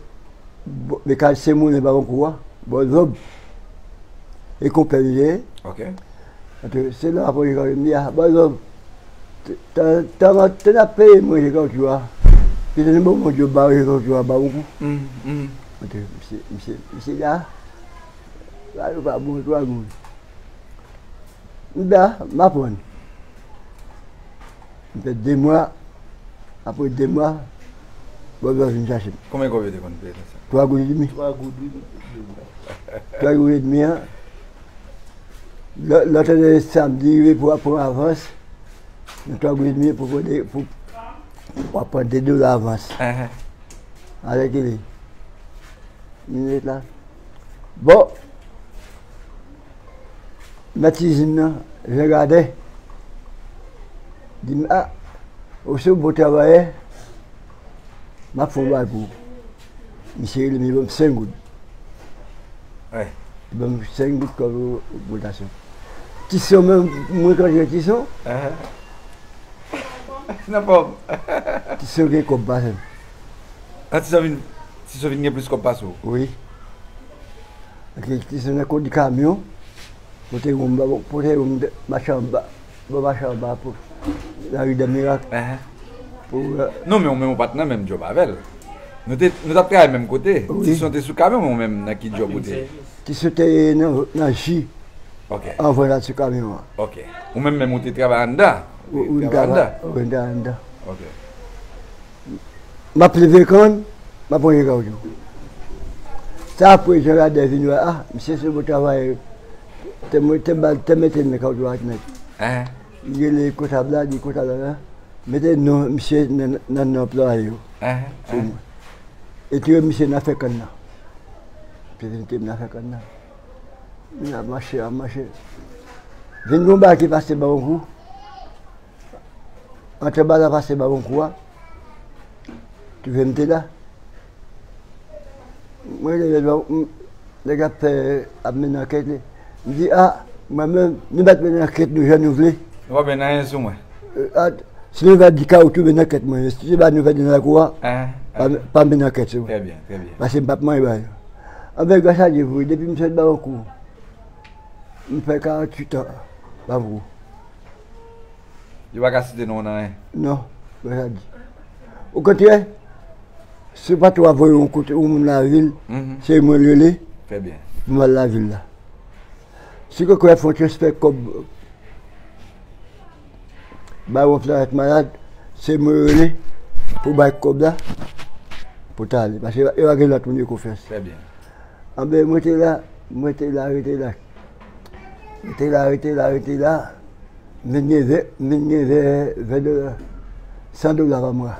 bò, mekanisyen moulen Babankou a, bò Zòb. E konpè li ye. Ok. Antre, se la apre li rale m di a, bò Zòb. Te, te, te, te n ap peye manje kawotchou a. Kite nou bon manje yo ba yo kawotchou a Babankou. Antre, misye, misye, misye la. Sa yo pa bon, twa moun. M da, m aprann. M fè de mwa, apre de mwa, bò Zòb vin chache m. Konbyen kòb yo te konn peye nan sa? Twa goud edmi. Twa goud, wi. Twa goud edmi an. Lè, lè w tande samdi rive pou w ap pran avans, nan twa goud edmi pou pran de, pou, w ap pran de dola avans. Enhen. Alèkile. Minit la. Bon. Mèt izin nan, Jean Gaden, di m, a, ou se yon bon travayè, m ap fè yon bagay pou ou. Misye rele m, li ban m senk goud. Wi. Li ban m senk goud kòm ogmantasyon. Tison menm, mwen rankontre Tison. Ahan. Nan fòm. Tison gen kòb pase m. A, Tison vin, Tison vin gen plis kòb pase w? Wi. Antre Tison nan kondui kamyon, pote yon ba, pote yon mache anba, bon mache anba pou lari dè mirak. Enhen. Pou, e, non, men ou menm ou pa t nan menm djòb avè l. Nou te, nou t ap travay menm kote. Wi. Tison te sou kamyon, men ou menm nan ki djòb ou te? Tison te nan, nan ji. Ok. Anvan l al sou kamyon an. Ok. Ou menm menm ou te travay anndan? Wi, wi, m travay anndan. Wi, m travay anndan. Ok. M ap leve kann, m ap manje kawotchou. Sa apre Jean Gaden vin wè, a, misye se bon travayè. Te mwen, te ba, te mete m nan kawotchou a nèt. Enhen. Li rele kontab la, di kontab la, mete non misye nan, nan non anplwaye yo. Enhen, pou mwen. E te wè misye nan afè kann nan. Misye vin te nan afè kann nan. Misye ap mache, ap mache. Vin gon bagay ki pase ba yon kou. Antre bal la pase ba yon kou a. Twouve m te la. Mwen rele lè m, nèg ap fè, ap mennen ankèt li. M di, a, mwen menm, nou mèt mennen ankèt nou jan nou vle. Nou pa mennen anyen sou mwen. A, si nou va di ka ou tou mennen ankèt mwen, si se pa nou fè nan lakou a, pa, pa mennen ankèt sou mwen. Trè byen, trè byen. Paske m p ap manyen ba yo. Anben, gras a Dye vre, depi m sot ba yon kou, m fè karanntuit an, ba yon kou. Yo pa ka site non w nan anyen. Non, mwen sa di. Okontrè, si patwon an voye yon kote yon moun lavil, se mwen l rele pou m al lavil la. Si kokorat fè yon transfè kòb ba yon florèt malad, se mwen l rele pou bay kòb la pou ta ale. Paske yo pa gen lòt moun yo konfyans. Anben, mwen te la, mwen te la, rete la. Rete la, rete la, rete la. M vin gen vè, m vin gen vè, vè dola, san dola pa mwa.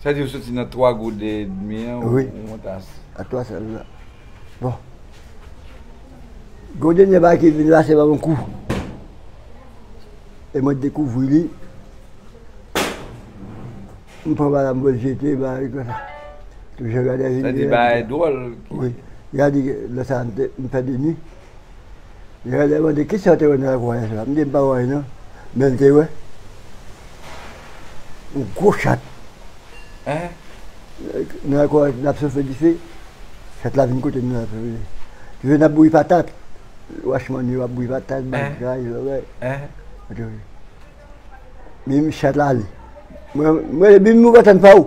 Sa di ou soti nan twa goud edmi an, ou monte a twa san dola. Bon. Gon dènye bagay ki vin la, se pa yon kou. E mwen dekouvri li. M pran bagay la, m voye l jete, bagay konsa. Toujou gade videyo. Sa di bagay dwòl. Wi. Gade, lè sa, m te, m fè de nwi. Lè, lè mande, kisa w te wè nan lakou a yè swa? M di, m pa wè anyen non. Men m te wè yon gwo chat. Nan lakou a, n ap sofe dife. Chat la vin kote nou, n ap sofe dife. Li vin ap bouyi patat. Wachmann yo ap bouyi patat, bagay, bagay. Bim, chat la ale. Mwen, mwen, bim, nou kontan pa ou.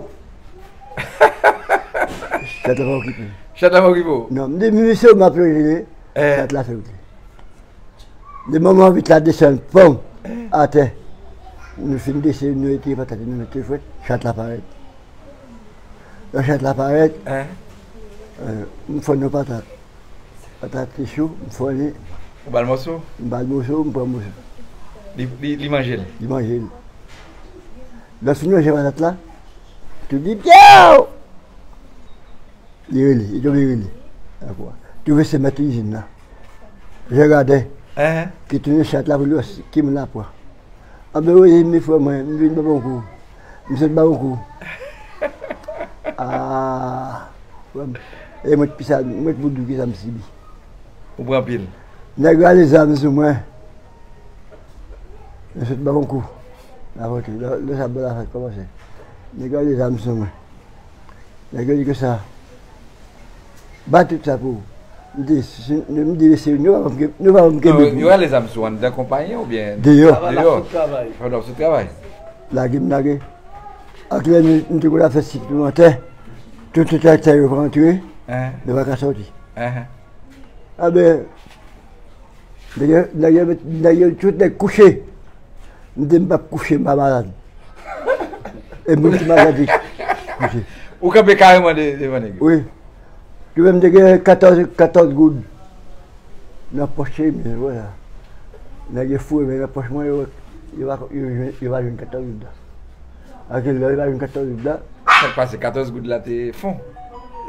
Chat la pa okipe. Chat la pa okipe w? Non, m di, misye, m ap rele. Chat la fè wout li. De moman vit la desann, pon, atè. Nou fin desann, nou retire patat, nou mete fwèt, chat la parèt. Lè chat la parèt, m fè yon patat. Patat te cho, m fè li. Ou ba l moso? M ba l moso, m pran moso. Li, li, li manje l? Li manje l. Lè fin manje patat la, tou di, pyaw! Li rele, li tonbe rele. Dakò. Twouve se mèt izin nan. Jan Gaden. Ki tounen chat la pou l wè ki moun la pran. Anben, wi, mi frè mwen, m vin ba yon kou. M sot ba yon kou. Ah, frè m. E mwen, kisa, mwen pou di w kisa m sibi. Ou pran anpil. Nèg rale zam sou mwen. M sot ba yon kou. Avè tou, lè, lè sa bò la fèt kòmanse. Nèg rale zam sou mwen. Nèg yo di konsa, ba tout sa pou ou. M di, si, m di, mesye, nou pa janm, nou pa janm kenbe pou nou. Yo rale zam sou anndan konpayi an oubyen deyò? Deyò. Pandan w sou travay. Lage m lage. Ak lè nou, nou te konn ap fè siplimantè, tout, tout traktè yo rantre, nou pa ka sòti. Anben, Nèg yo, nèg yo, nèg yo tout nèg kouche. M di m p ap kouche, m pa malad. E moun ki malad li kouche. Ou kanpe kareman de, devan nèg yo? Wi. Li menm te gen katòz, katòz goud nan pòch li, men vwala. Nèg yo foure men nan pòch mwen, yo, yo pa, yo, yo pa jwenn katòz goud la. Ak lè yo pa jwenn katòz goud la. Sa k pase, katòz goud la te fon?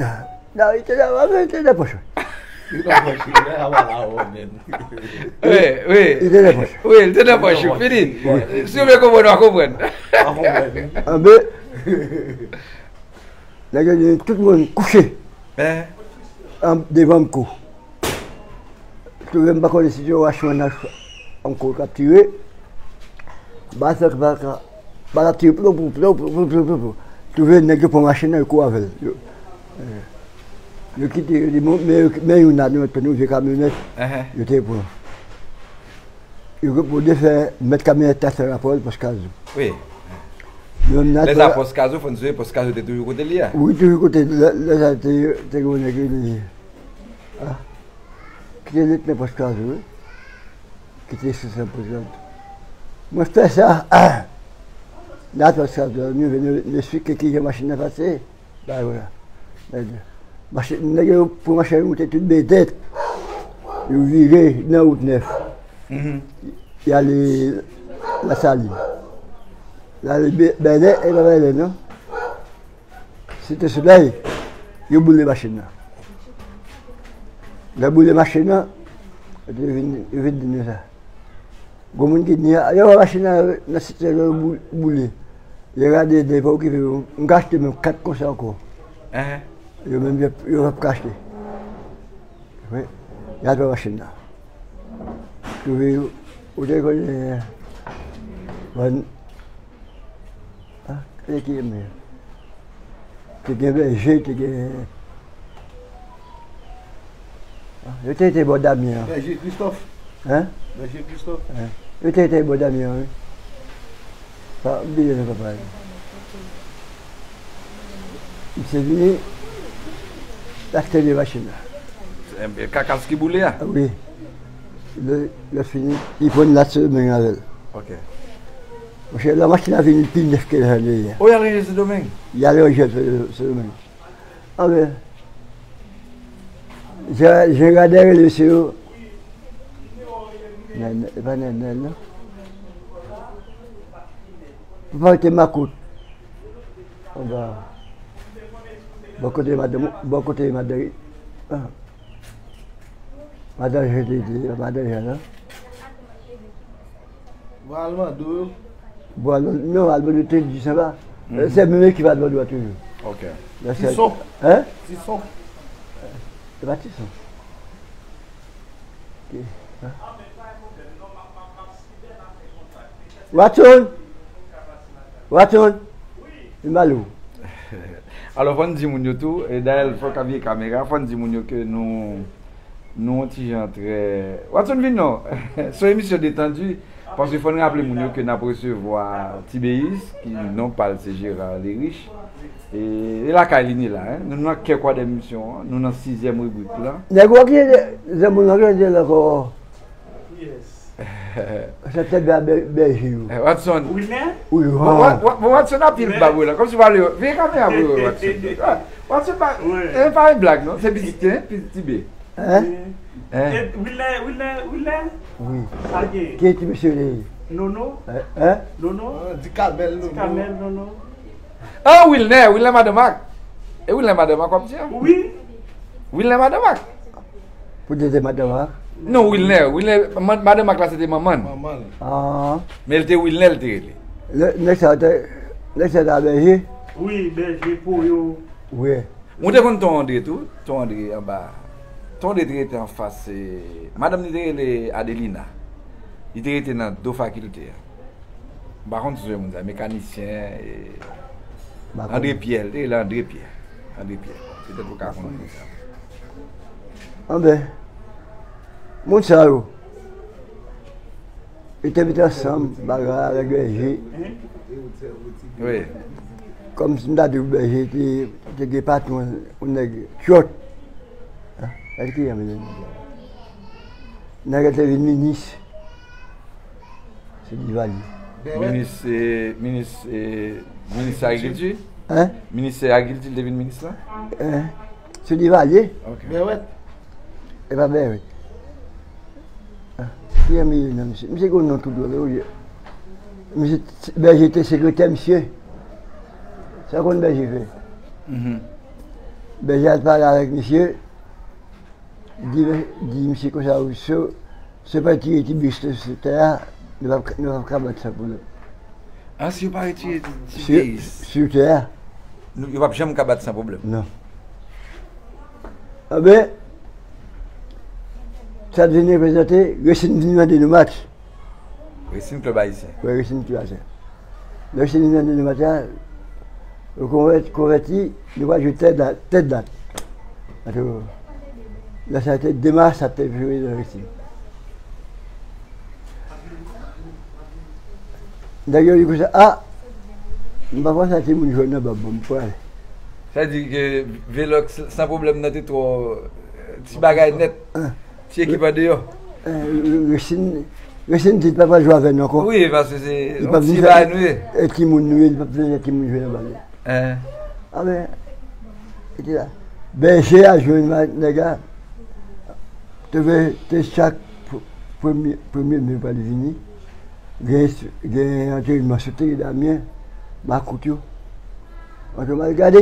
Non, li te nan, li te nan pòch mwen. Li nan pòch li, lè a wala o men. Wi, wi. Li te nan pòch. Wi, li te nan pòch, fini. Si w vle konprann, w a konprann. W a konprann. Anben, nèg yo di tout moun kouche. An, devan m kou. Twouve m pa konnen si se yon wachmann ankò k ap tire. Bal fè k pa ka, bal ap tire plou, plou, plou. Twouve nèg yo pran machin nan, yo kouri avè l. Yo, eh, yo kite, yo di, bon, men, men youn la, nou mèt pran yon vye kamyonèt. Yo te pran. Yo reponde fè, mèt kamyonèt la fè rapò l pòs Kazou. Wi. Lè sa pòs Kazou, fò n sonje pòs Kazou te toujou kote li a. Wi, toujou kote, lè, lè sa te, te gen yon nèg rele, ah, ki te ret nan pòs Kazou, wi. Ki te sou san pòs Kazou. Mwen fè sa, nan pòs Kazou, nou vin, nou, nou esplike kijan machin nan pase. Bay wè. Nèg, machin, nèg yo pran machin yo moute tout bèdèt. Yo vire nan wout nèf. Y ale Lasalin. Y ale Bè-, Bèlè, e pa Bèlè, non. Se te solèy, yo boule machin nan. Lè boule machin nan, yo vin, yo vin di nou sa. Gon moun ki di, yo wè machin nan nan sitiyasyon bou- boule. Yo gade, depi okipe yo, m ka achte menm kat konsa ankò. Yo menm, yo, yo p ap ka achte. Wi. Y al pran machin nan. Twouve yo, ou te konnen, bon, ah, e ki menm? Te gen bèje, te gen, ah, yo te rete bò Damyen an. Bèje Kristòf. Hein? Bèje Kristòf. Hein? Yo te rete bò Damyen an, wi. Pa bliye non, papa. Misye vini, l achte de machin nan. E, e kakas ki boule a? Wi. Lè, lè fini, li pran lat Sendomeng avè l. Ok. Monchè, lè machin nan vini, pi nèf ke l te ye a. O, y al ranje Sendomeng? Y al ranje Sendomeng. Anben, jan, jan Gade rele se yo. Nènèl, e pa Nènèl, non. Papa te makout. Anba. Bò kote madanm, bò kote madanm, ah. Madanm Jan te di, madanm Jan, non. Bon, Almando. Bon, Almando, non, Almando te di sa va. Se menm ekip Almando a toujou. Ok. Tison. Hein? Tison. Se pa Tison. Ok. Hein? Watson! Watson! Li mal ou? Alò, fò n di moun yo tou, e dayè, fò n ka vire kamera, fò n di moun yo ke nou, nou yon ti jan trè, Watson, vin non! Se yon emisyon detandi, paske fò n raple moun yo ke n ap resevwa Ti Beyis, ki non pa l se Gérard Leriche. E, e lakay li ni la, hein. Nou nan kè kwa de emisyon an, nou nan sizyèm ribrik la. Nèg ou ki zanmi w nan ki te la ankò? Sa tèt ba bè- bèje yo. Eh, Watson. Wilner? Wi, Wa- Wa- Wa- Watson ap pil bab la. Kòmsi w pale yo. Veye kamera pou yo, Watson. Ah, Watson pa, e pa yon blag, non. Se pitit, hein, pitit Ti B. Hein? Hein? Eh, Wilner, Wilner, Wilner? Wi. Sa gen? Ki ti mesye li? Nono? Hein? Nono? Ah, di Kamèl Nono. Di Kamèl Nono. Ah, Wilner, Wilner Madanmak. E Wilner Madanmak w ap di a? Wi. Wilner Madanmak. Pou di se madanm an? Non, Wilner. Wilner, ma- madanm ak la se te manman l. Manman l. Ah. Men l te Wilner l te rele. Nèg sa te, nèg sa te bèje? Wi, bèje pou yo. Wi. Ou te konn Ton André tou? Ton André anba. Ton André te rete anfas, e, madanm li te rele Adelina. Li te rete nan do fakilte a. M pa konn si se moun sa, mekanisyen, e, André Pierre, li te rele André Pierre. André Pierre. Petèt ou ka konn moun sa. Anben, moun sa yo, yo te met ansanm bagay avèk bèje. Wi. Kòm si m ta di w bèje te, te gen patwon, yon nèg kyòt. Gade ki jan m ye. Nèg la te vin minis. Se Duvalier. Minis, e, minis, e, minis agrikilti? Hein? Minis agrikilti, li te vin minis la? Hein? Se Duvalier. Ok. Bèwèt. E pa Bèwèt. Ah, ki jan m ye nan misye? Misye gen yon non tou dwòl, wi. Misye, bèje te sekretè misye. Sa w konn bèje fè? Bèje al pale avèk misye. Di, di misye konsa, wi, si, si yo pa retire Ti Beyis sou tè a, nou p ap, nou p ap ka bat san pwoblèm. Ah, si yo pa retire Ti Beyis sou tè a, nou, yo p ap janm ka bat san pwoblèm. Non. Anben, sa t vin reprezante, Racine vin mande nou match. Racine Club Haïtien. Wi, Racine Club Haïtien. Lè Racine vin nan match la, yo konvèti, konvèti, nou pral jwe tèl dat, tèl dat. Atò, lè sa te de mas, sa te jwe nan Racine. Nèg yo di konsa, ah, m pa panse a timoun jwe nan bab, bon, m pral. Sa di ke Velox, san pwoblèm nan te twò, ti bagay nèt. Ti ekip andeyò. Racine, Racine di l pa pral jwe avè nou ankò. Wi, paske se yon ti bagay nou ye. E timoun nou ye, li p ap vin fè timoun jwe nan bal. Anben, e te la. Bèje a jwenn nèg la. Te vle, te chak premye, premye me pral vini. Gen, gen antrenman sou teren Damyen, makout yo. Antrenman, gade.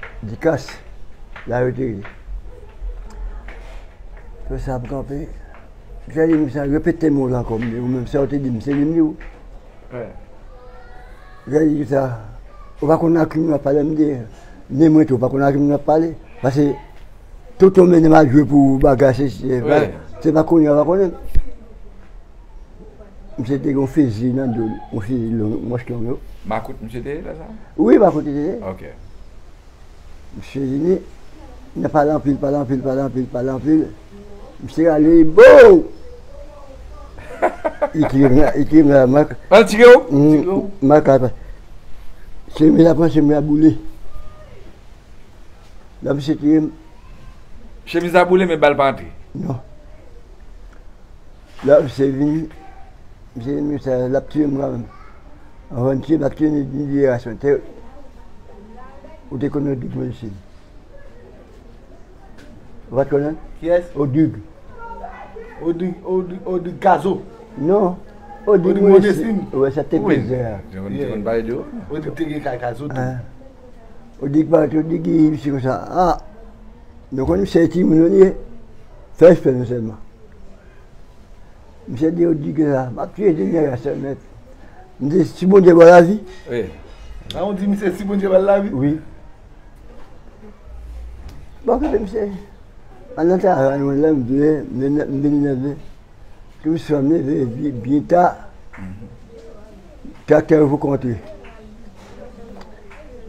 Dikas, la yo te ye. Fè sa ap kanpe. Misye di, misye repete mo la ankò, men ou menm sa ou te di m, se li m di ou. Misye di sa, ou pa konn ak ki moun w ap pale, m di, men mwen tou, ou pa konn ak ki moun w ap pale. Paske tout yon mennen m ap jwe pou bagay, se, se, se pa konnen, ou pa konnen. Misye te gen yon fizi nan do li, yon fizi long, manch long yo. Makout misye te ye lè sa? Wi, makout li te ye. Ok. Misye vini, n ap pale anpil, pale anpil, pale anpil, pale anpil. Misye rale, bow! Li tire m la, li tire m la, mak. Al tire w? Mm, tire w? Mak apa. Chemiz la pran, chemiz la boule. La misye tire m. Chemiz la boule, men bal pa antre. Non. La, misye vini, misye vini, sa, l ap tiye m kanmenm. Anvan l tiye m, l ap tiye m, li di, "Rason, te, ou te konn Odig Modestin?" Ou pa t konn? Kiyès? Odig. Odig, Odig, Odig Kazo. Non. Odig Modestin. Wè, sa te plizyè. Wi, te konn pale de ou. Odig te gen kay Kazo tou. Ah. Odig pa, Odig, misye konsa. Ah. Nou konn misye timoun nou ye. Fè respè nou sèlman. Misye di, Odig la, m ap tiye de nèg la sèl nèt. M di, si Bondye ba w lavi. Wi. A, ou di misye si Bondye ba l lavi? Wi. Bon, kote misye? An nan travay mwen la, m vle, m vin, m vin nève. Tou swa m leve byen, byen ta. Traktè yo poko antre.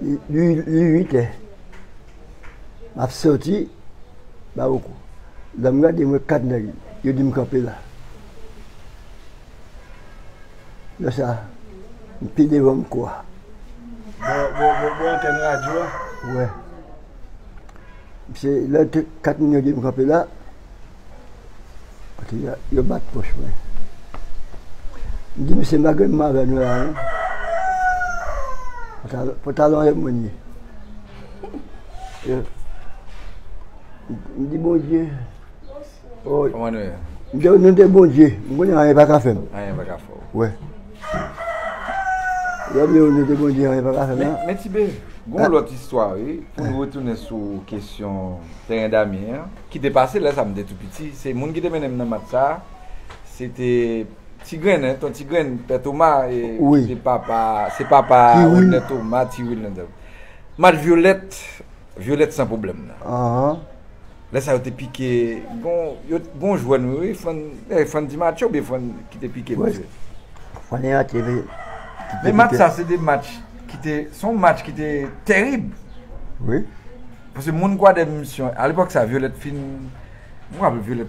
Li, li, li uit è. M ap soti, Bawoko. Lè m gade, m wè kat nèg, yo di m kanpe la. Lè sa, m pi devan m kwa. Bò, bò, bò, bò antèn radyo a? Wè. Se lè te, kat moun yo di m kanpe la, kote yo, yo bat pòch mwen. M di, "Mesye, m pa gen moun avè nou la, non." Pantalon, pantalon avè mwen ye. M di, "Bondye." Oh, kòman nou ye? M di, "Nou te Bondye." M konnen anyen pa ka fè m. Anyen pa ka fè w. Wè. Lè m di, "Nou te Bondye," anyen pa ka fè m, men, non. Men Tibe, gon lòt istwa, wi, pou nou retounen sou kesyon teren Damyen an, ki te pase lè sa m te tou piti. Se moun ki te mennen m nan match sa, se te Ti Grenn, ton Ti Grenn, Pè Toma, e, wi, ki te papa, se papa Ti Wil. Wilner Toma, Ti Wil nan. Match Vyolèt, Vyolèt san pwoblèm nan. Lè sa yo te pike, gon, yo, gon jwè nou, wi, Fran, eh, Fran Dimacho oubyen Fran ki te pike, wi, misye. Fran Dimacho, wi, ki te pike. Men match sa, se de match ki te, se yon match ki te tèrib. Wi. Paske moun Kwadèb misyon, alepòk sa, Vyolèt fin, mwen raple Vyolèt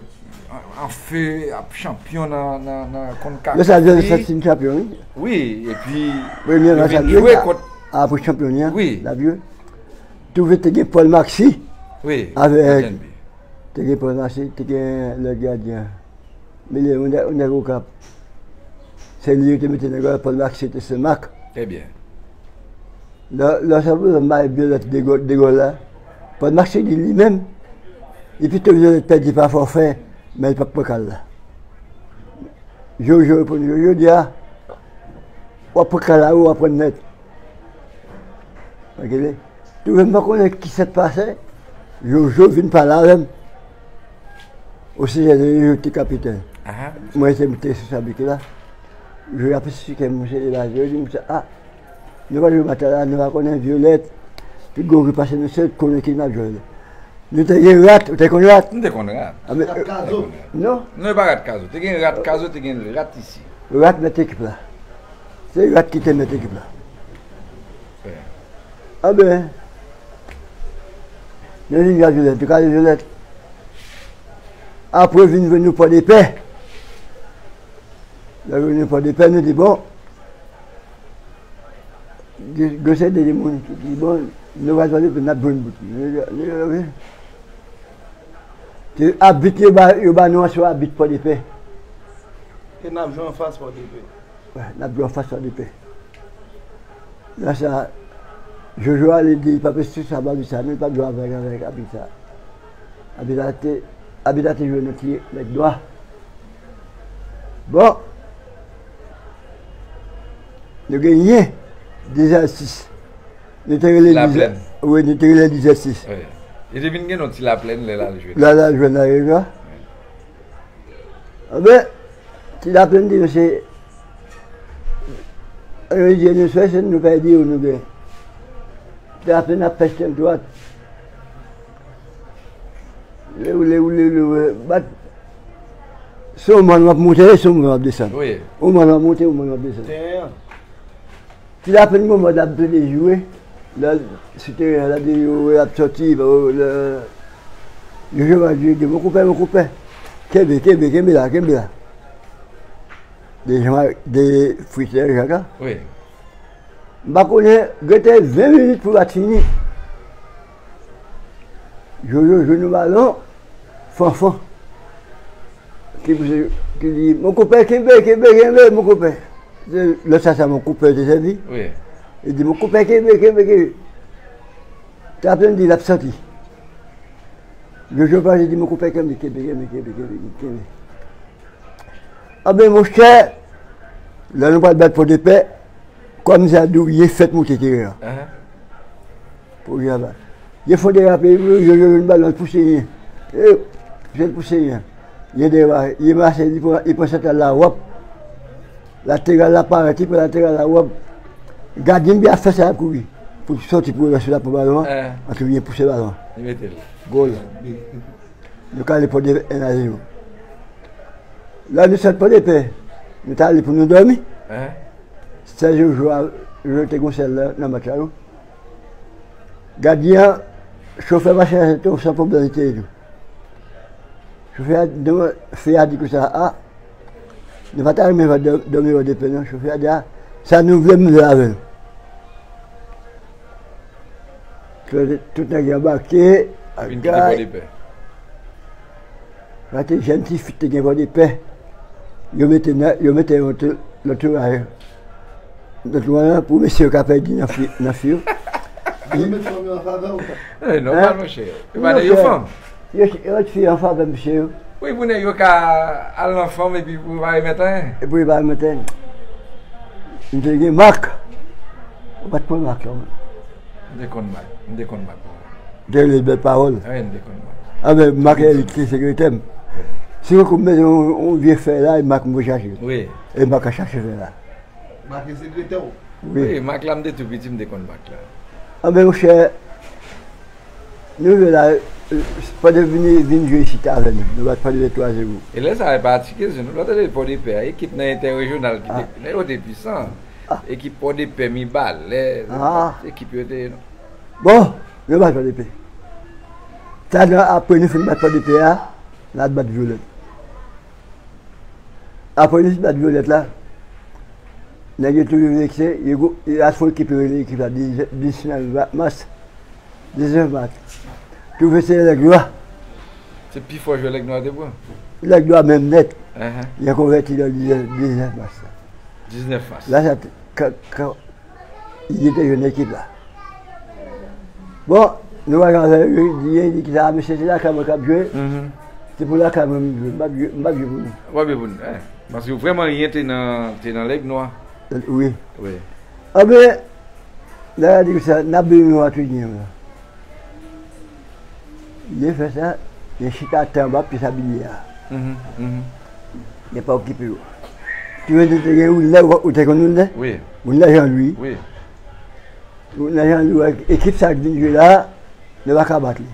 an, an fe, ap chanpyon nan, nan, nan Konkakaf. Lè sa, Vyolèt fin chanpyon, wi. Wi, epi yo vin jwe kont, apre chanpyon an, wi, l ap jwe. Twouve te gen Paul Maxi. Wi, avèk, te gen Paul Maxi, te gen lòt gadyen. Men li, yon nèg, yon nèg Okap. Se li yo te mete nan gòl, Paul Maxi te Senmak. Trè byen. Lè, lè sa pou bay Vyolèt de gòl, de gòl la. Paul Maxi di li menm, li pito Vyolèt pèdi pa fòfè, men li p ap pran kal la. Jojo reponn Jojo, di a, "W ap pran kal la, wi, w ap pran nèt." Twouve m pa konnen ki sa k pase. Jojo vin pale avè m. Osijè de Jojo ki te kapitèn. Mwen se m te sou sa bik la. Jojo ap esplike m, se la, Jojo di m sa, "A, nou pa jwe match la, nou pa konnen Vyolèt. Pi gwo ki pase nou, se konnen ki n ap jwe la." Nou te gen Rat, ou te konn Rat? M te konn Rat. A, men, Rat Kazo. Non? Non, e pa Rat Kazo. Te gen Rat Kazo, te gen Rat isi. Rat mèt ekip la. Se Rat ki te mèt ekip la. Wi. A ben, nou vin jwe Vyolèt, nou ka jwe Vyolèt. Apre vin jwenn nou Pòdepè. Lè vin nou Pòdepè, nou di, bon, gen, gen seri de moun ki di, bon, nou pral Pòdepè, n ap jwenn bout. Nou, nou, nou, Se abit yo ba, yo ba nou an, se abit Pòdepè. E n ap jwe anfas Pòdepè. Wè, n ap jwe anfas Pòdepè. Lè sa, Jojo ale di, "Papa, si sa, pa abit sa, non, pa jwe avèk, avèk abit sa." Abit la te, abit la te jwe nan ti nèg dwa. Bon. Nou genyen de zèro sis. Nou te rele Ti Laplèn. Wi, nou te rele Ti Laplèn. Wi. Li te vin gen non Ti Laplèn lè l al jwe. Lè l al jwe nan Rega. Wi. Anben, Ti Laplèn di nou se, ann di nou se, se nou pèdi ou nou gen. Ti Laplèn ap fè chèn dwat. Woule, woule, woule, woule, bat. Se yon mòn w ap monte, se yon mòn w ap desann. Wi. Yon mòn w ap monte, yon mòn w ap desann. Teren an. Ti Laplèn moman l ap plede jwe, lè l sou teren an, l ap di yo, l ap sòti, lè, yo jwe match, yo di, "Mon konpè, mon konpè. Kenbe, kenbe, kenbe la, kenbe la." De jan, de fritè, Jaka. Wi. M pa konnen, gen te ven minit pou match fini. Jojo jwenn yon balon, Fanfan. Ki pouse, ki di, "Mon konpè, kenbe, kenbe, kenbe, mon konpè." Se lè sa, sa mon konpè te sèvi. Wi. Li di, "Mon konpè, kenbe, kenbe, kenbe." Ti Laplèn di, "L ap sòti." Jojo pase di, "Mon konpè, kenbe, kenbe, kenbe, kenbe, kenbe, kenbe." Anben, monchè, lè nou pral bat Pòdepè, kòm sa di w ye, fèt monte teren an. Ahan. Pou y ava. Ye fò derape, yo, yo, yo, yo, balon pouse ye. E, pouse, pouse ye. Ye derape, ye mache, li pran, li pran santral la, wòp. Lateral la parèt, li pran lateral la, wòp. Gadyen byen ap fè sa, l ap kouri. Pou sòti pou rèse la pou balon an. Eh. Antre byen pouse balon. Li mete l. Gòl. Nou kale Pòdepè en a zewo. Lè nou sot Pòdepè, nou t ale pou nou dòmi. Hein? Sèl jou, jou a, jou te gon sèl nan, nan match la, non. Gadyen an, chofè machin an, se te yon san pwoblèm li te ye tou. Chofè a, demen, fi a di konsa, a, nou pa ta renmen dò-, dòmi Pòdepè, non. Chofè a di, a, sa nou vle, m vle avè nou. Tout, tout nèg yo anbake, vin kite Pòdepè. Sa te jèn ti fi te gen Pòdepè. Yo mete nan, yo mete yon te-, Lòt yo la, lòt yo la, pou mesye yo ka pèdi nan fi, nan fi yo. Yo met fanm yo an favè w. Eh, nòmal, monchè. Yo pa nan yo fanm. Yo, yo fi an favè mesye yo. Wi, pou nèg yo ka al nan fanm epi pou yo pa remèt anyen. Epi yo pa remèt anyen. M te gen mak. Ou pa t pran mak la, wi. M te konn mak. M te konn mak. M te rele bèl pawòl. Wi, m te konn mak. Anben, mak e li ki te sekretè m. Si yon kou m bezwen yon, yon vye fè la, e mak m pou chache. Wi. E mak ka chache fè la. Mak e sekretè w? Wi. Wi, mak la, m te tou piti, m te konn mak la. Anben, monchè, nou rive la, pandan vini, vin jwe isit avè nou. Nou bat Pòdepè twa zewo. E lè sa a, e pa ti kesyon, non. Lè w tande Pòdepè a, ekip nan entèrejyonal ki te, nèg yo te pwisan. Ekip Pòdepè, Mibalè, ekip yo te ye, non. Bon, nou bat Pòdepè. Sa nan apre nou fin bat Pòdepè a, n al bat Vyolèt. Apre nou fin bat Vyolèt la, nèg yo toujou vekse, yo go-, yo al fè ekip yo rele ekip la diznèf mas. Diznèf mas. Twouve se Lèg Nwa. Se pi fò jwè Lèg Nwa te pran? Lèg Nwa menm nèt. Li konvèti nan diznèf, diznèf mas la. Diznèf mas. La sa, kan, kan, Li te jwenn ekip la. Bon, nou pa jan avè li, li di, li di ki sa, mesye, se lakay mwen k ap jwe. Se pou lakay mwen m jwe, m p ap jwe, m p ap jwe pou nou. W ap jwe pou nou, eh. Paske vrèman, ryen te nan, te nan Lèg Nwa. Wi. Wi. Anben, lè a di konsa, n ap beni nou a tou nyen la. Li fè sa, li chita atè anba pye sabliye a. Li pa okipe yo. Tou yo te gen Wilner, ou te konn Wilner? Wi. Wilner Jean Louis. Wi. Wilner Jean Louis, ekip sa k vin jwe la, nou pa ka bat li.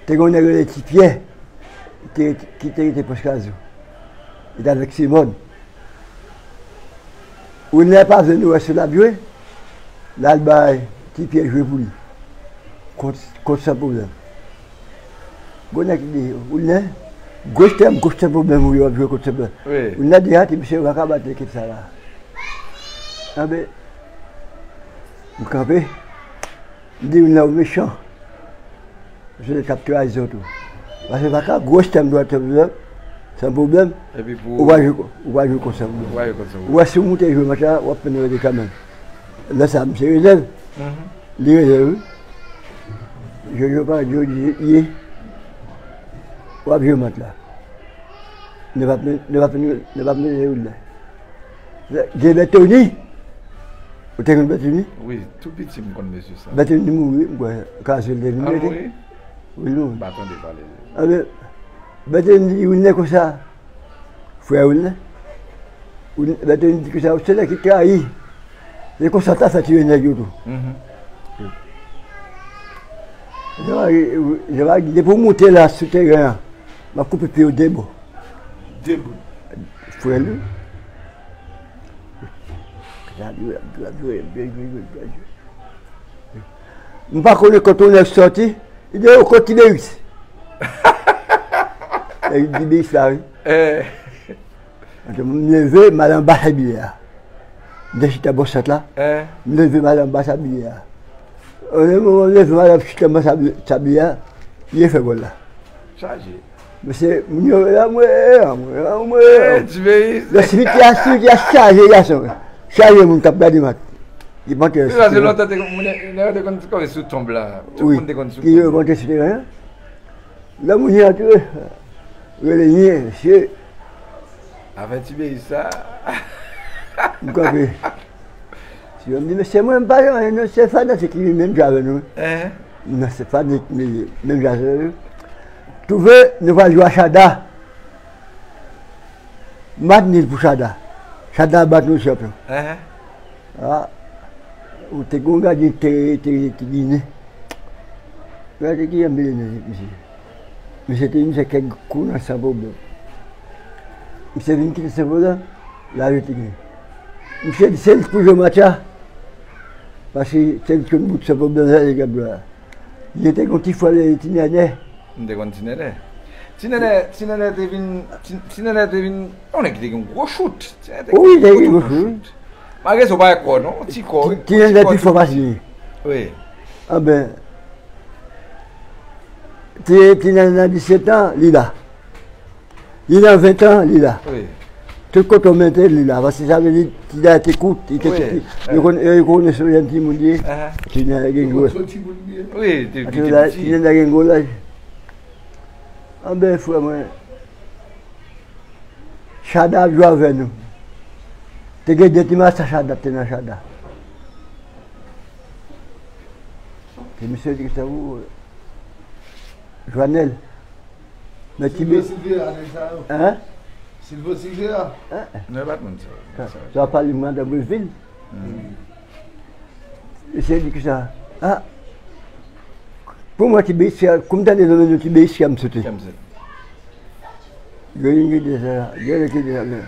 Te gen yon nèg rele Ti Pyè, ki te, ki te rete Pòs Kazou. Li t avèk Simòn. Wilner pa vle nou wè si l ap jwe. L al bay Ti Pyè jwe pou li. Kont, kont San Pwoblèm. Gwo nèg ki di, Wilner, goch tèm, goch San Pwoblèm ou yo ap jwe kont San Pwoblèm. Wi. Wilner di, a, ti mesye yo pa ka bat ekip sa la. Anben, m kanpe. M di, Wilner, ou mechan. Se li k ap trayi zòt ou. Paske pa ka gwo sistèm dwat san pwoblèm, san pwoblèm. Epi pou ou pa jwe, ou pa jwe konsa pou ou. Ou pa jwe konsa pou ou. Ou wè si w moute jwe match la, w ap fè nou rete kanmenm. Lè sa, misye rezèv. Li rezèv, wi. Jodi yo pa, jodi ye. W ap jwe match la. Nou p ap, nou p ap, nou p ap mete wout la. Gen Bètoni. Ou te konn Bètoni? Wi, tou piti m konn mesye sa. Bètoni mouri, m kwè, Kazil te vin mete. Mouri? Wi, li mouri. M pa tande pale de li. Anben, Bètoni di Wilner konsa, frè Wilner. Bètoni di konsa, se nèg ki trayi. Se konsa ta fè tiye nèg yo tou. Jan Mari, Jan Mari di, depi w moute la sou teren an, m ap koupe pye w de bò. De bò. Frè l wi. M pa konnen kote yon nèg sòti, li di, o, kot Tiberis. E li di Tiberis la, wi. Eh. M leve, m al anba sabliye a. M te chita bò sant la. Eh. M leve, m al anba sabliye a. Nan moman m leve, m al chita anba sabli-, sabliye a, li fè gòl la. Chaje. Mesye, moun yo, anmwe, anmwe, anmwe. Eh, Tiberis. Lè simyè a, simyè a chaje gason. Chaje moun k ap gade match. Li pantre. Se paske lontan te, moun, nèg yo te konn kanpe sou tonb la. Tout moun te konn sou tonb la. Wi, ki yo pantre sou teren an. Lè moun yo antre, rele nyen, mesye. Afè Tiberis sa. M kanpe. Si yo m di, mesye, mwen, m pa janm, non, se fanatik ki menm jan avè nou. Hein? Non, se fanatik, men, menm jan avè nou. Twouve, nou pral jwe a Chada. Match nil pou Chada. Chada bat nou chanpyon. Hein? Ah, ou te gen yon gadyen te, te, te Ginen. Gade ki yon milyoner, misye. Misye te vin fè kèk kou nan San Pwoblèm. Misye vin kite San Pwoblèm, lari te gen. Misye di se li ki pou jwe match la. Paske se li ki konn bout San Pwoblèm la, li gen dwa. Li te gen yon ti frè li rele Ti Nènè. M te konn Ti Nènè. Ti Nènè, Ti Nènè te vin, Ti, Ti Nènè te vin, yon nèg ki te gen yon gwo chout. Ti Nènè te gen yon gwo chout. Wi, li te gen yon gwo chout. Malgre sa, w pa wè kò, non? Ti kò, wi. Ti Nènè pi fò pase li. Wi. Anben, Ti, Ti Nènè nan disèt an, li la. Li nan ven an, li la. Wi. Tout kote w mete li la, paske sa vle di ti dayè te kout, li te piti. Yo konn, yo konn se jèn timoun li ye. Ti nèg la gen gwo. Wi, te piti. Ti nèg la gen gwo laj. Anben, frè mwen, Chada ap jwe avè nou. Te gen de ti masa Chada te nan Chada. Te misye di sa ou Jwanèl. Nan ti Silvo Silvera, nèg sa yo. Hein? Silvo Silvera. Hein? Non, e pa t moun sa yo. Sa, sa pale madan Breville. Misye di ki sa? Ah. Pou mwen, ti beyis, kou m tande non men nou, ti beyis, kè m sote. Kè m sote. Gen youn ki di sa, gen lòt ki di sa, men.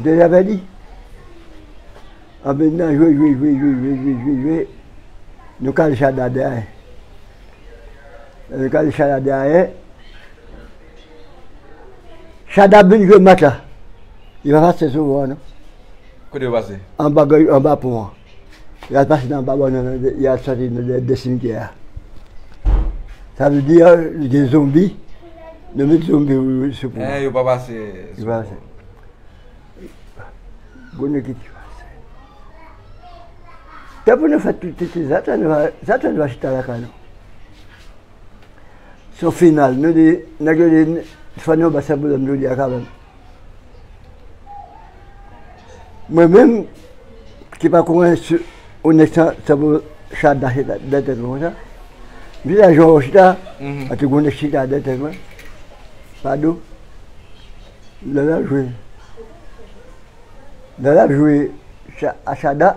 Deja pèdi. Anben, n a jwe, jwe, jwe. Nou kale Chada dèyè. Nou kale Chada dèyè. Chada ap vin jwe match la. Li pa pase sou won an, non. Kote yo pase? Anba, anba pon an. Y al pase nan anba bòn nan, y al soti nan dèyè de simityè a. Sa vle di, li gen zonbi. Nou met zonbi sou pon an. Eh, yo pa pase sou pon an. Gwo nèg ki di, tanpri nou fè tout, tout, tout, Zatan nou va, Zatan nou va chita lakay nou. Se yon final, nou di, nèg yo di, fò nou bat San Pwoblèm jodi a kanmenm. Mwen menm, ki pa konn yon nèg San, San Pwoblèm, Chada, Chada, dèyè tèt mwen konsa. M chita, jan w chita, antre gwo nèg chita dèyè tèt mwen. Pado. Lè l ap jwe. Lè l ap jwe Cha-, a Chada,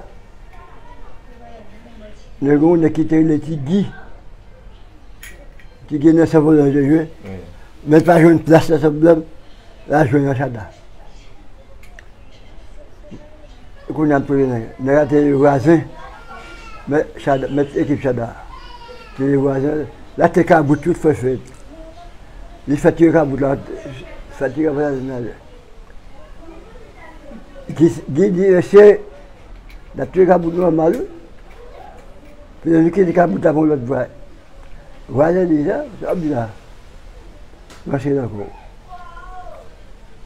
nèg yon nèg ki te rele Ti Gi. Ti Gi nan San Pwoblèm te jwe. Wi. Men l pa jwenn plas nan San Pwoblèm, l al jwe nan Chada. Kounye a m twouve nèg, nèg la te vwazen, men Chada, men ekip Chada. Te vwazen, la te kabout tout fè fèt. Li fè tire kabout la, fè tire kabout la nan lè. Gi, Gi di, mesye, n ap tire kabout nòmal, wi. Pou nou kite kabout la pou lòt vwa. Vwa, li di sa, sa ap di la. Mache nan kò.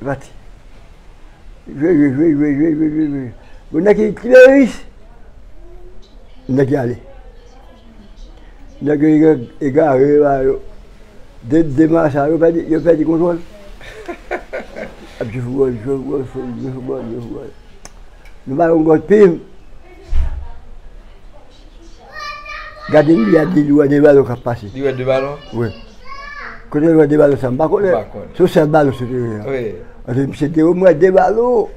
Pati. Jwe, jwe, jwe. Bon, nèg ki, ki Leris. Nèg ki ale. Nèg yo ega-, egare, ba yo. De, de masa, yo pèdi, yo pèdi kontwòl. Ap jwe foutbòl, jwe foutbòl, jwe foutbòl, jwe foutbòl. Nou ba yo yon gòt pim. Gade li, li a di li wè de balon k ap pase. Li wè de balon? Wi. Kote l wè de balon sa, m pa konnen. M pa konnen. Se yon sèl balon sou teren an. Wi. Antre misye te m wè de balon.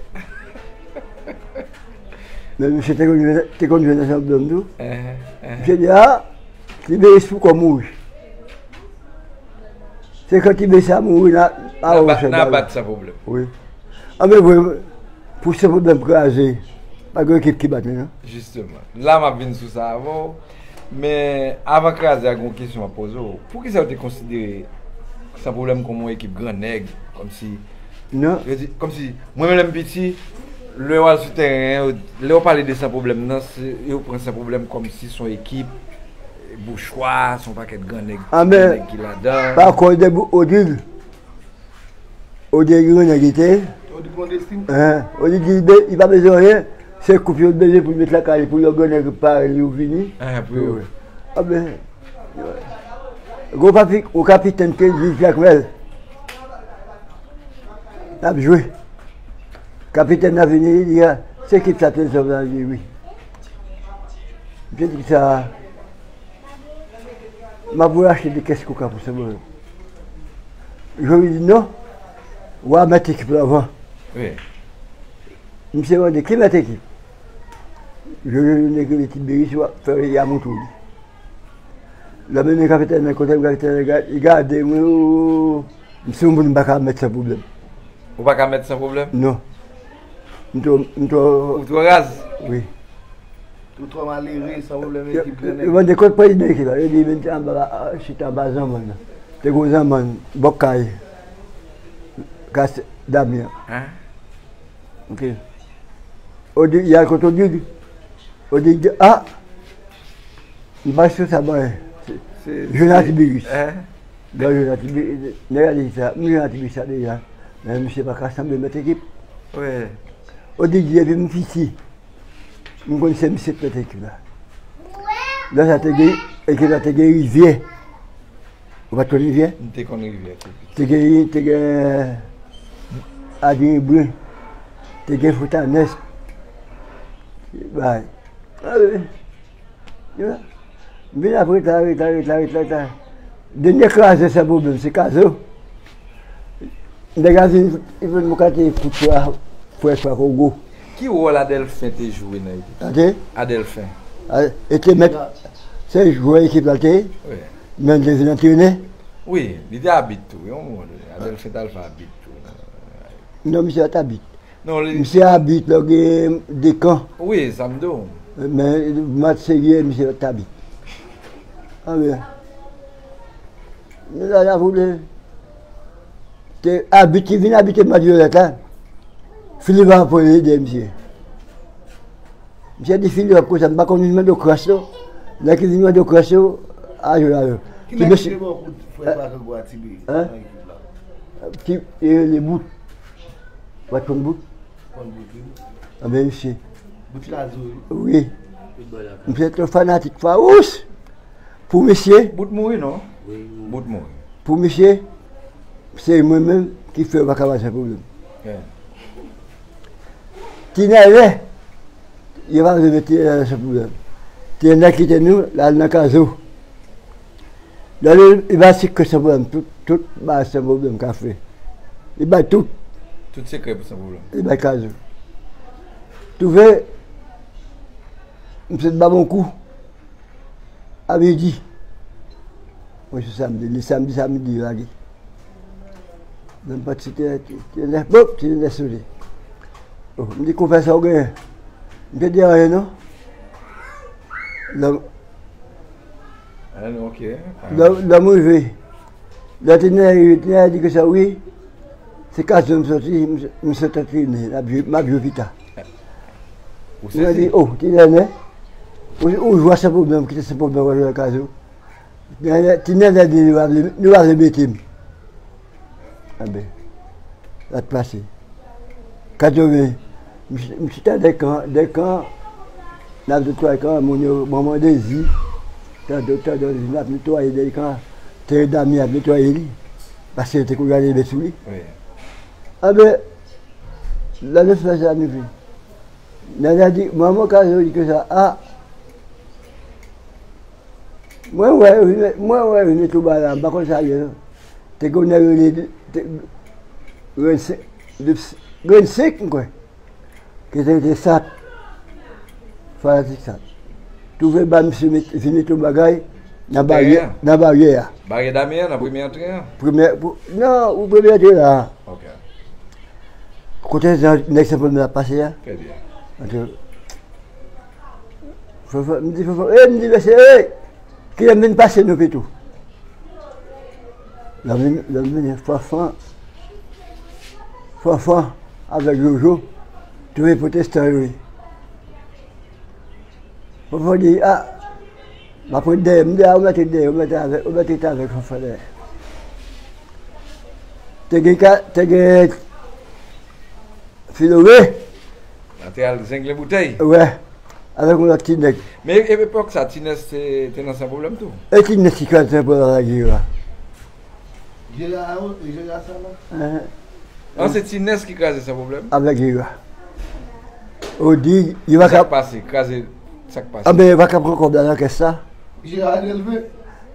Men misye te konn jwe, te konn jwe nan San Pwoblèm tou. Ehn, ehn. Misye di, a, Ti Beyis pou kò mouri. Se kan Ti Beyis a mouri, n a, a, n a bat San Pwoblèm. Wi. Anben, vre, pou San Pwoblèm kraze, pa gen ekip ki bat li, non. Jisteman. La, m ap vin sou sa avè w. Men, avan kraze a, gen yon kesyon m ap poze w. Poukisa yo te konsidere San Pwoblèm kòm yon ekip gran nèg? Kòmsi Non. Yo di, kòmsi, mwen menm lè m piti, lè w al sou teren an, yo, lè yo pale de San Pwoblèm nan, se, yo pran San Pwoblèm kòmsi se yon ekip boujwa, se yon pakèt gran nèg, gran nèg ki ladan. Anben, pa kò de bou-, Odil. Odil gran nèg li te. Odil Mondestin. Hein, Odil di, li be-, li pa bezwen anyen. Se koup yo bezwen pou l met lakay li, pou yon gran nèg parèy li yo vini. Hein, pou yo. Anben, Gwo papi, yon kapitèn te di Jakmèl, n ap jwe. Kapitèn nan vini, li di, a, se ekip sa te zòm la, li di wi. Misye di sa, m ap voye achte de kès koka pou Sendomeng. Jory di non, w a mèt ekip la anvan. Wi. Misye mande, ki mèt ekip? Jory di nèg rele Ti Beyis, w ap fè y a moutou li. Lè m mennen kapitèn nan kote m, kapitèn nan ga-, li gade mwen, o, m se yon moun m pa ka mèt san pwoblèm. Ou pa ka mèt san pwoblèm? Non. M twò, m twò... Ou twò raz? Wi. Ou twò malere, san pwoblèm, ekip gran nèg. Yo mande kot prezidan ekip la, yo di, men te anba, chita anba zanmann nan. Te gon zanmann, bòk kay, kas Damyen. Hein? Ok. Odi, y al kot Odi. Odi di, a! M pa sou sa, bon, se, se Jonathan Tiberius. Hein? Bon, Jonathan Tiberius, nèg la di sa, m Jonathan Tiberius sa deja. Men misye pa ka sanble mèt ekip. Wi. Odigi, depi m piti, m konn se misye k mete ekip la. Lè sa te gen, ekip la te gen Rivyè. Ou pa t konn Rivyè? M te konn Rivyè, tou piti. Te gen, te gen Adrien Brun, te gen Fontanes. Bay. A wi. M vin ap reta, reta, reta, reta, reta. Dènye kraze san pwoblèm, se Kazo. Nèg la vin, li vin mwen kate koutwa, frè Fwa Kongo. Ki wòl Adelphin te jwe nan ekip? Tande? Adelphin. A, e te mèt, se jwè ekip la te ye. Wi. Men li te vin antrenè. Wi, li te abit tou, yon moman done. Adelphin t al fè abit tou. Non, misye pa t abit. Non, li... Misye abit lè w gen de kan. Wi, sa m di w. Men match serye, misye pa t abit. Anben, nou la, la voule. Te abit ki vin abite match Violette la. Filip ap pran ede misye. Misye di Filip ap konsa, m pa konn vin mande w kras non. Nèg ki vin mande w kras yo, a jwe avè w. Ki nèg ki te ba w kout frè Fwa Kongo a, Tibi, nan ekip la? Ki, e, le bout. Ou pa t konn bout? Konn bout, wi. Anben, misye. Bout Kazo, wi. Wi. Misye te fanatik fawouch pou misye. Bout mouri, non? Wi, wi. Bout mouri. Pou misye, se mwen menm ki fè yo pa ka bay san pwoblèm. Wi. Ti Nènè, yo pa vle mete Ti Nènè san pwoblèm. Ti Nènè kite nou, l al nan Kazo. Lè li, li bay sekrè san pwoblèm, tout, tout bagay san pwoblèm ka fè. Li bay tout. Tout sekrè pou san pwoblèm. Li bay Kazo. Twouve, misye t ba m yon kou. A midi. Mwen se samdi, li samdi, samdi, li lage. Nan pati te, te, te, bon, te, te soti. Oh, m di, "Konpè, sa w genyen?" M te di anyen, non. Lè, ah, non, ok. Lè, lè m rive, lè te nèg, te nèg di ke sa, wi, se Kazo m soti, m, m sot antrene, m ap jwe, m ap jwe pita. Ou sezi? Mwen di, "Oh, te nèg, ou, ou jwe san pwoblèm, kite san pwoblèm, w al jwe Kazo." Ti Nènè di, "Nou pa vle, nou pa vle mete m." Anben, sa t pase. Katreven, m ch-, m chita dèyè kan, dèyè kan, n ap netwaye kan, moun yo, manman Dezi, tande, tande, n ap netwaye dèyè kan, teren Dami ap netwaye li, paske yo te konn gade bèt sou li. Wi. Anben, lè nou fè sa, nou vin. Nènè di, manman Kazo di ke sa, a, Mwen wè, mwen wè, mwen wè, mwen tou ba la, m pa konn sa l ye, non. Te gen yon nèg rele, te, Grenn Senk, Grenn Senk, m kwè. Ki te rete Sat. Fanatik Sat. Twouve ba misye met, vin mete yon bagay nan baryè, nan baryè a. Baryè Dami an, nan premye antre an? Premye, pou, non, ou premye antre la. Ok. Kote nèg Senpòl la pase a? Trè byen. Antre. Fò, fò, m di, fò, fò, e, m di, mesye, e, kilè m vin pase nou pito? Lè m vin, lè m vin, Fanfan, Fanfan avèk Jojo, twouve pwotestan yo ye. Fanfan di, a, m ap ret dèyè, m di, a, ou mèt ret dèyè, ou mèt avèk, ou mèt ret avèk Fanfan dèyè. Te gen ka, te gen Filome. Nan te al zenglen boutèy. Wè. Avèk yon lòt ti nèg. Men e, epòk sa, Ti Nès te, te nan San Pwoblèm tou. E Ti Nès ki kraze San Pwoblèm avèk Jera. Jera, Jera sa la? An, se Ti Nès ki kraze San Pwoblèm? Avèk Jera. Ou di, yo pa ka. Sa k pase? Kraze, sa k pase? Anben, yo pa ka pran kòb la nan kès la. Jera Delve.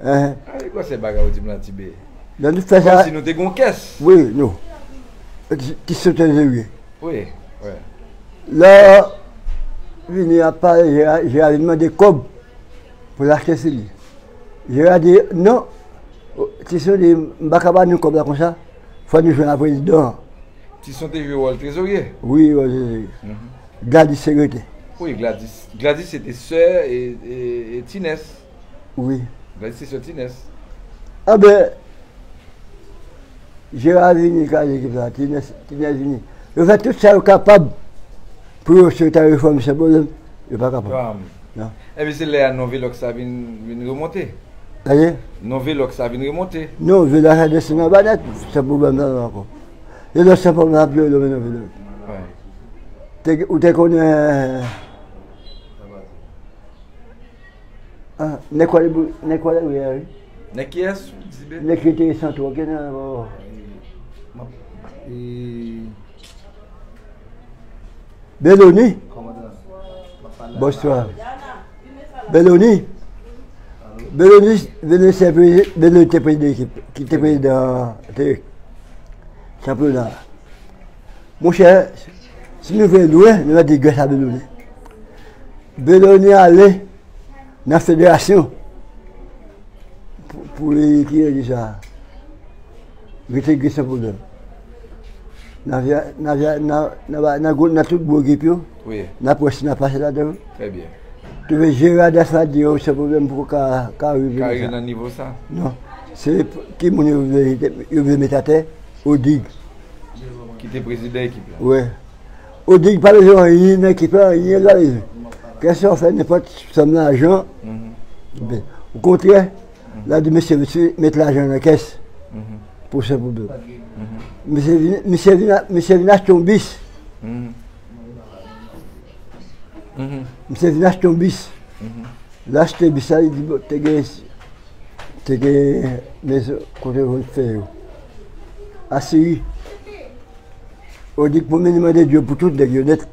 Ay, gwo se bagay ou di m la, Tibe. Lè nou fè sa. Kòmsi nou te gon kès. Wi, nou. Ti, ti sote de wi. Wi, wi. Lè vini ap pale, Jera, Jera vin mande kòb pou l achte sou li. Jera di, non, Tison di, m pa ka ba nou kòb la konsa, fò nou jwenn ak prezidan an. Tison te jwe wòl trezorye? Wi, wòl trezorye. Gladys sekretè. Wi, Gladys. Gladys se te sè e, e, e Ti Nès. Wi. Gladys se sè Ti Nès. Anben, Jera vini kraze ekip la, Ti Nès, Ti Nès vini. Yo fè tout sa yo kapab pou yo sot a refòm Sen Pòl, yo pa kapab. Non. Ebyen se lè a non Velox sa vin, vin remonte. Tande? Non Velox sa vin remonte. Non, Velox sa desann anba nèt, Sen Pòl la ankò. Velox Sen Pòl la ap jwe non Velox. Te, ou te konnen, ah, nèg Kwadèboukè, nèg Kwadèboukè a, wi. Nèg kiyès? Nèg ki te santo, ok, nan, oh. Beloni. Bonswa. Beloni. Beloni, Beloni se prezi-, Beloni te prezidan ekip, ki te prezidan te chanpyona. Monchè, si nou vle lwen, nou va di grès a Beloni. Beloni ale nan federasyon pou, pou li, ki di sa, rete gen san pwoblèm. Nan vya-, nan vya-, nan, nan, nan gwo, nan tout gwo ekip yo, wi, nan pwès, nan pase ladan yo. Trè byen. Twouve Jera Dafadi yo san pwoblèm pou ka, ka rive nan nivo sa. Non. Se p-, ki moun yo vle, yo vle met atè? Odig. Ki te prezidan ekip la. Wi. Odig pa bezwen anyen nan ekip la, anyen l pa bezwen. Kèlkeswa w fè, nenpòt sòm lajan, okontrè, l ap di mesye, mesye, met lajan nan kès pou san pwoblèm. Misye vin, misye vin, misye vin achte yon bis. Misye vin achte yon bis. L achte bis la, li di, bon, te gen, te gen mezon kote yo fè yo. Asiri. Odig pwomèt mande djòb pou tout nèg yo nèt.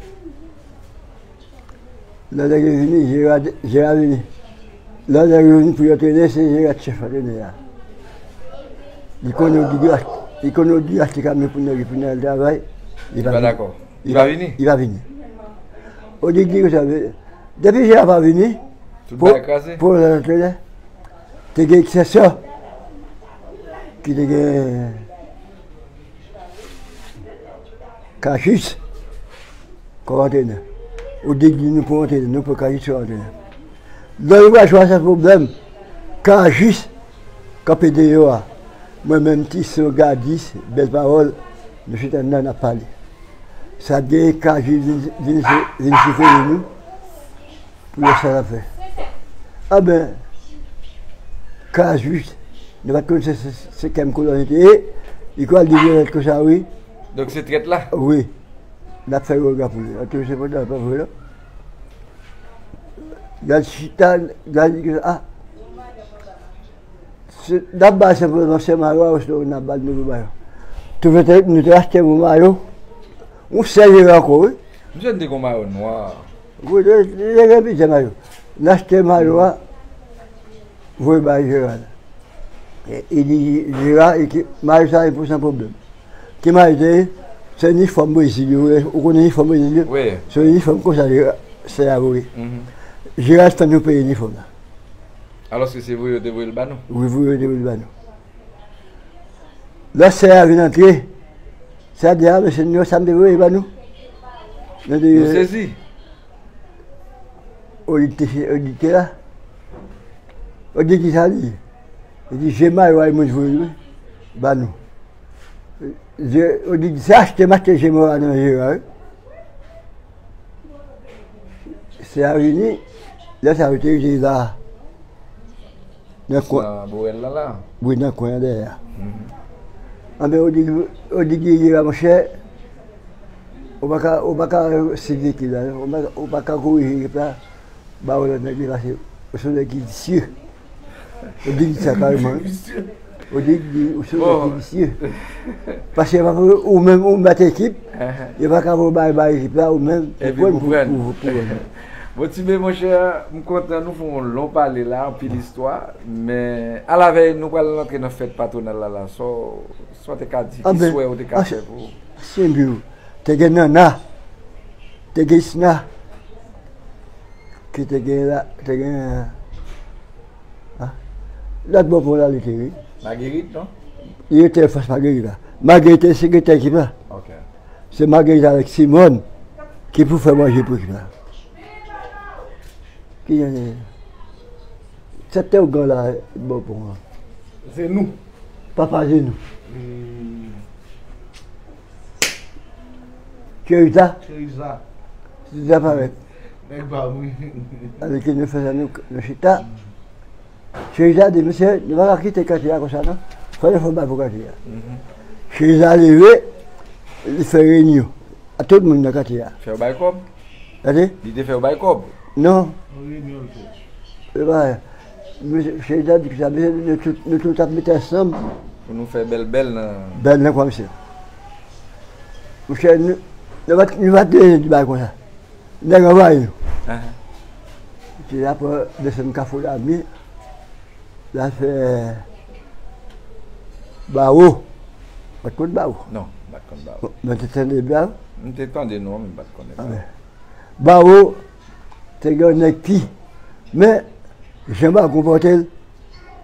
Lè nèg yo vini, Jera, Jera vini. Lè nèg yo vini pou yo antrenè, se Jera k chèf antrenè a. Li konnen Odig, li konnen Odig achte kamyon pou nèg yo, pou nèg al travay. Li pa dakò. Li pa vini? Li pa vini. Odig di konsa, depi Jera pa vini, pou, pou antrenè, te gen Eksèsyon ki te gen Kajis kòm antrenè. Odig di nou pran antrenè, nou pran Kajis kòm antrenè. Lè yo pral jwe a, se pwoblèm. Kajis kanpe deyò a. Mwen menm, Tison, Gadis, Bèl Pawòl, nou chita anndan, n ap pale. Sa t genyen, Kajis vin, vin, vin soufle nou. Pou yo sa l ap fè. Anben, Kajis, nou pa t konn se, se, se senkyèm kolòn li te ye, li kwè al di Vyolet konsa, wi. Donk se trèt la? Wi. N ap fè woga pou li. Antouka, sepandan, pa vre, non. Gad chita, gad, ah. Se, n ap bay senpleman se mayo a, osnon n ap bay nouvo mayo. Twouve te, nou te achte yon mayo. Yon sèl Jera ankò, wi. Misye te gen yon mayo nwa. Wi, li, li te gen plizyè mayo. N achte mayo a, voye bay Jera la. E, li di Jera, e ki, mayo sa e pou san pwoblèm. Ki mayo te ye? Se inifòm Brezil yo, ou konnen inifòm Brezil yo? Wi. Se inifòm konsa Jera, sè a voye. Jera t fè nou peye inifòm la. Alòske se voye yo te voye l ba nou? Wi, voye yo te voye l ba nou. Lè sè a vin antre, sè a di, a, mesye, nou wè sa m te voye ba nou? Nou di, nou sezi. Odig te, Odig te la. Odig di sa li. Li di, je mayo a, mwen voye l ba nou. Je, Odig di, se achte m achte je mayo a nan Jera, wi. Sè a vini, lè sa yo te rete la. Nan kwen. Sa Bowèl la la? Wi, nan kwen an dèyè a. Anben, Odig, Odig di Jera, monchè, ou pa ka, ou pa ka siviki la, non. Ou pa ka, ou pa ka korije ekip la. Ba ou lòt nèg li pase. Ou se yon nèg ki visye. Odig di sa kareman, wi. Odig di, ou se yon nèg ki visye. Paske ou menm, ou bat ekip, yo pa ka voye bay, bay ekip la, ou menm, pou pran, pou, pou, pou, pou. Bon, Tibe, monchè, m kontan, nou fè yon lon pale la, anpil istwa, men alavèy nou pral rantre nan fèt patwonal la, la, sa w, sa w te ka di, ki swè ou te ka fè pou. Ansyen biwo, te gen Nana, te gen Isna, ki te gen la, te gen, ah, lòt bò pon la li te, wi. Magerit, non? Li te fas Magerit la. Magerit te sekretè ekip la. Ok. Se Magerit avèk Simòn ki pou fè manje pou ekip la. Ki jan se? Sèt tè ougan la, bò pon an. Se nou. Papa Zenou. Hmm. Cheriza. Cheriza. Cheriza parèt. Nèg pa wi. Avèk ki nou fè sa, nou, nou chita. Cheriza di, mesye, nou pa ka kite katye a konsa, non. Fò nou fè yon bagay pou katye a. Cheriza leve, li fè reyinyon. Tout moun nan katye a. Fè yo bay kòb? Gade. Li te fè yo bay kòb? Non. E pa, mesye, cheri ta di sa, mesye, nou tout, nou tout ap met ansanm. Pou nou fè bèl bèl nan. Bèl nan kwa, mesye. Monchè, nou, nou pa, nou pa te di bay konsa. Nèg anvayi nou. Ahan. Se la pou desann Kafou Lami. La fè Bawo. Ou pa t konn Bawo? Non, m pa t konn Bawo. Bon, nou te tande Bawo? M te tande non, men m pa t konnen Bawo. Bawo, te gen yon nèg ki, men, jan Bawo konpòte l,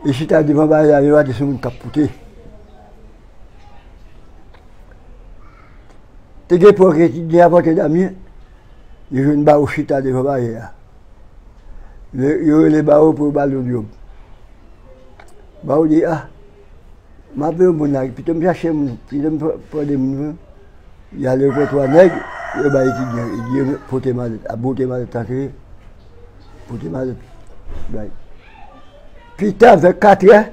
li chita devan bagay la, li pa t sou moun k ap pote. Te gen pòv ki te gen apòte Damyen, li jwenn Bawo chita devan baryè a. Yo, yo rele Bawo pou yo ba l yon djòb. Bawo di, a, m ap yon moun la, pito m chache moun, pito m pran de moun, y ale rankontre yon nèg, yo bay etidyan, etidyan pote malèt, ap pote malèt antre, pote malèt, bay. Pita, vè katrè,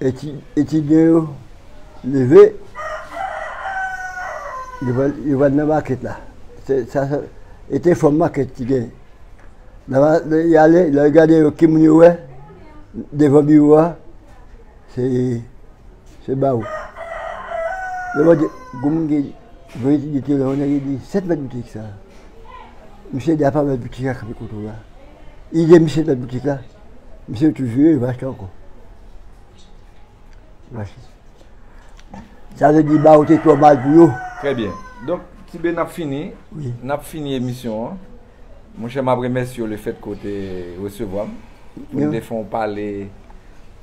Eti-, etidyan yo leve, yo pral, yo pral nan makèt la. Se, sa, sa, e te fòm makèt ki gen. Nan ma-, lè y ale, lè y gade yo, ki moun yo wè devan biwo a, se, se Bawo. Yo di, gon moun ki vre etidye te la, yon nèg di, sèt mèt boutik sa. Misye di, apa mèt boutik la kanpe kote w la. Li di, misye mèt boutik la. Misye toujou ye, yo pa achte ankò. Sa vle di, Bawo te twò mal pou yo. Trè byen. Donk, Tibe, n ap fini. Wi. N ap fini emisyon an. Monchè, m ap remèsye w lefètke w te resevwa m. Pou n te fè yon pale,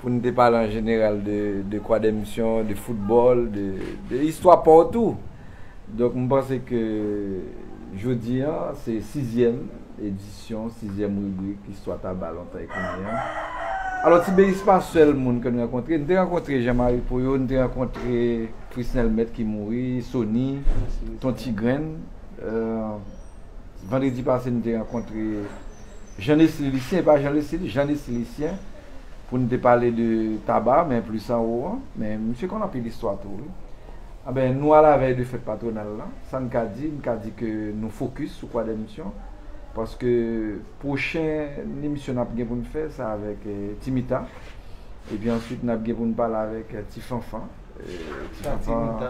pou n te pale an jeneral de, de Kwadèmisyon, de foutbòl, de, de istwa pa w tou. Donk, m panse ke jodi a, se sizyèm edisyon, sizyèm ribrik, istwa Taba lontan e kounye a. Alò, Tibeyis pa sèl moun ke n rankontre. N te rankontre Jean Marie Poyo, n te rankontre Frisnel Mèt ki mouri, Sony, Ton Tigrenn. Euh, vandredi pase, n te rankontre Jean Nesly Lucien, e pa Jean Lesly, Jean Nesly Lucien, pou n te pale de Taba, men plis anwo an. Men misye konn anpil istwa tou, wi. Anben, nou alavèy de fèt patwonal la. Sa n ka di, n ka di ke nou fokis sou Kwadèmisyon, paske pwochen emisyon n ap gen pou n fè, se avèk, eh, Timita. Epi answit, n ap gen pou n pale avèk, eh, Ti Fanfan. Eh, Ti Fanfan. Timita.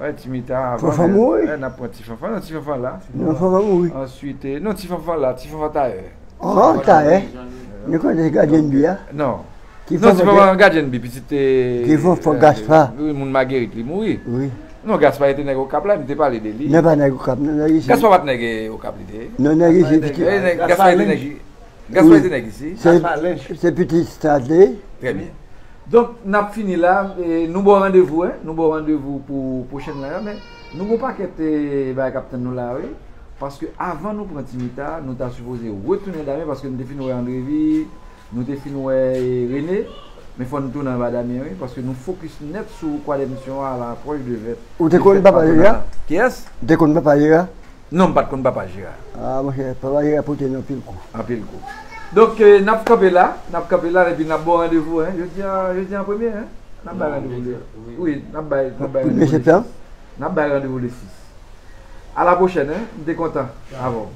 Wi, Timita, avan, Fanfan mouri? Eh, n ap pran Ti Fanfan. Non, Ti Fanfan la. Non, Fanfan mouri. Answit, eh, non, Ti Fanfan la, Ti Fanfan tayè. Oh, tayè. Nou konnen gadyen bi a. Non. Ti Fanfan, non, Ti Fanfan gadyen bi, pitit, eh, Ti Fanfan, eh, Gaspa. Wi, moun Magerit, li mouri. Wi. Non, Gaspa te nèg Okap la, m te pale de li. Non, pa nèg Okap, non, nèg isi. Gaspa pa t nèg, eh, Okap, li te. Non, nèg isi, pitit. Eh, nèg, Gaspa te nèg, Gaspa te nèg isi. Se, se pitit Stanley. Trè byen. Donk, n ap fini la. E, nou ba w randevou, en. Nou ba w randevou pou pwochèn la, men nou gon pakèt, e, bagay k ap tann nou la, wi. Paske avan nou pran Timita, nou ta sipoze retounen Damyen, paske nou te fin wè Andrevi, nou te fin wè, e, Rene. Men fò n tounen anba Damyen, wi, paske nou fokis nèt sou Kwadèmisyon a, a la apwòch de fèt. Ou te konn Papa Jera? Kiyès? Ou te konn Papa Jera? Non, m pa t konn Papa Jera. Ah, monchè, Papa Jera pote n anpil kou. Anpil kou. Donk, eh, n ap kanpe la, n ap kanpe la, epi n ap ba w randevou, en. Jodi a, jodi a premye, en. N ap bay randevou le, wi, n ap bay, n ap bay randevou le sis. Premye septanm? N ap bay randevou le sis. A la pwochèn, en. M te kontan avè w.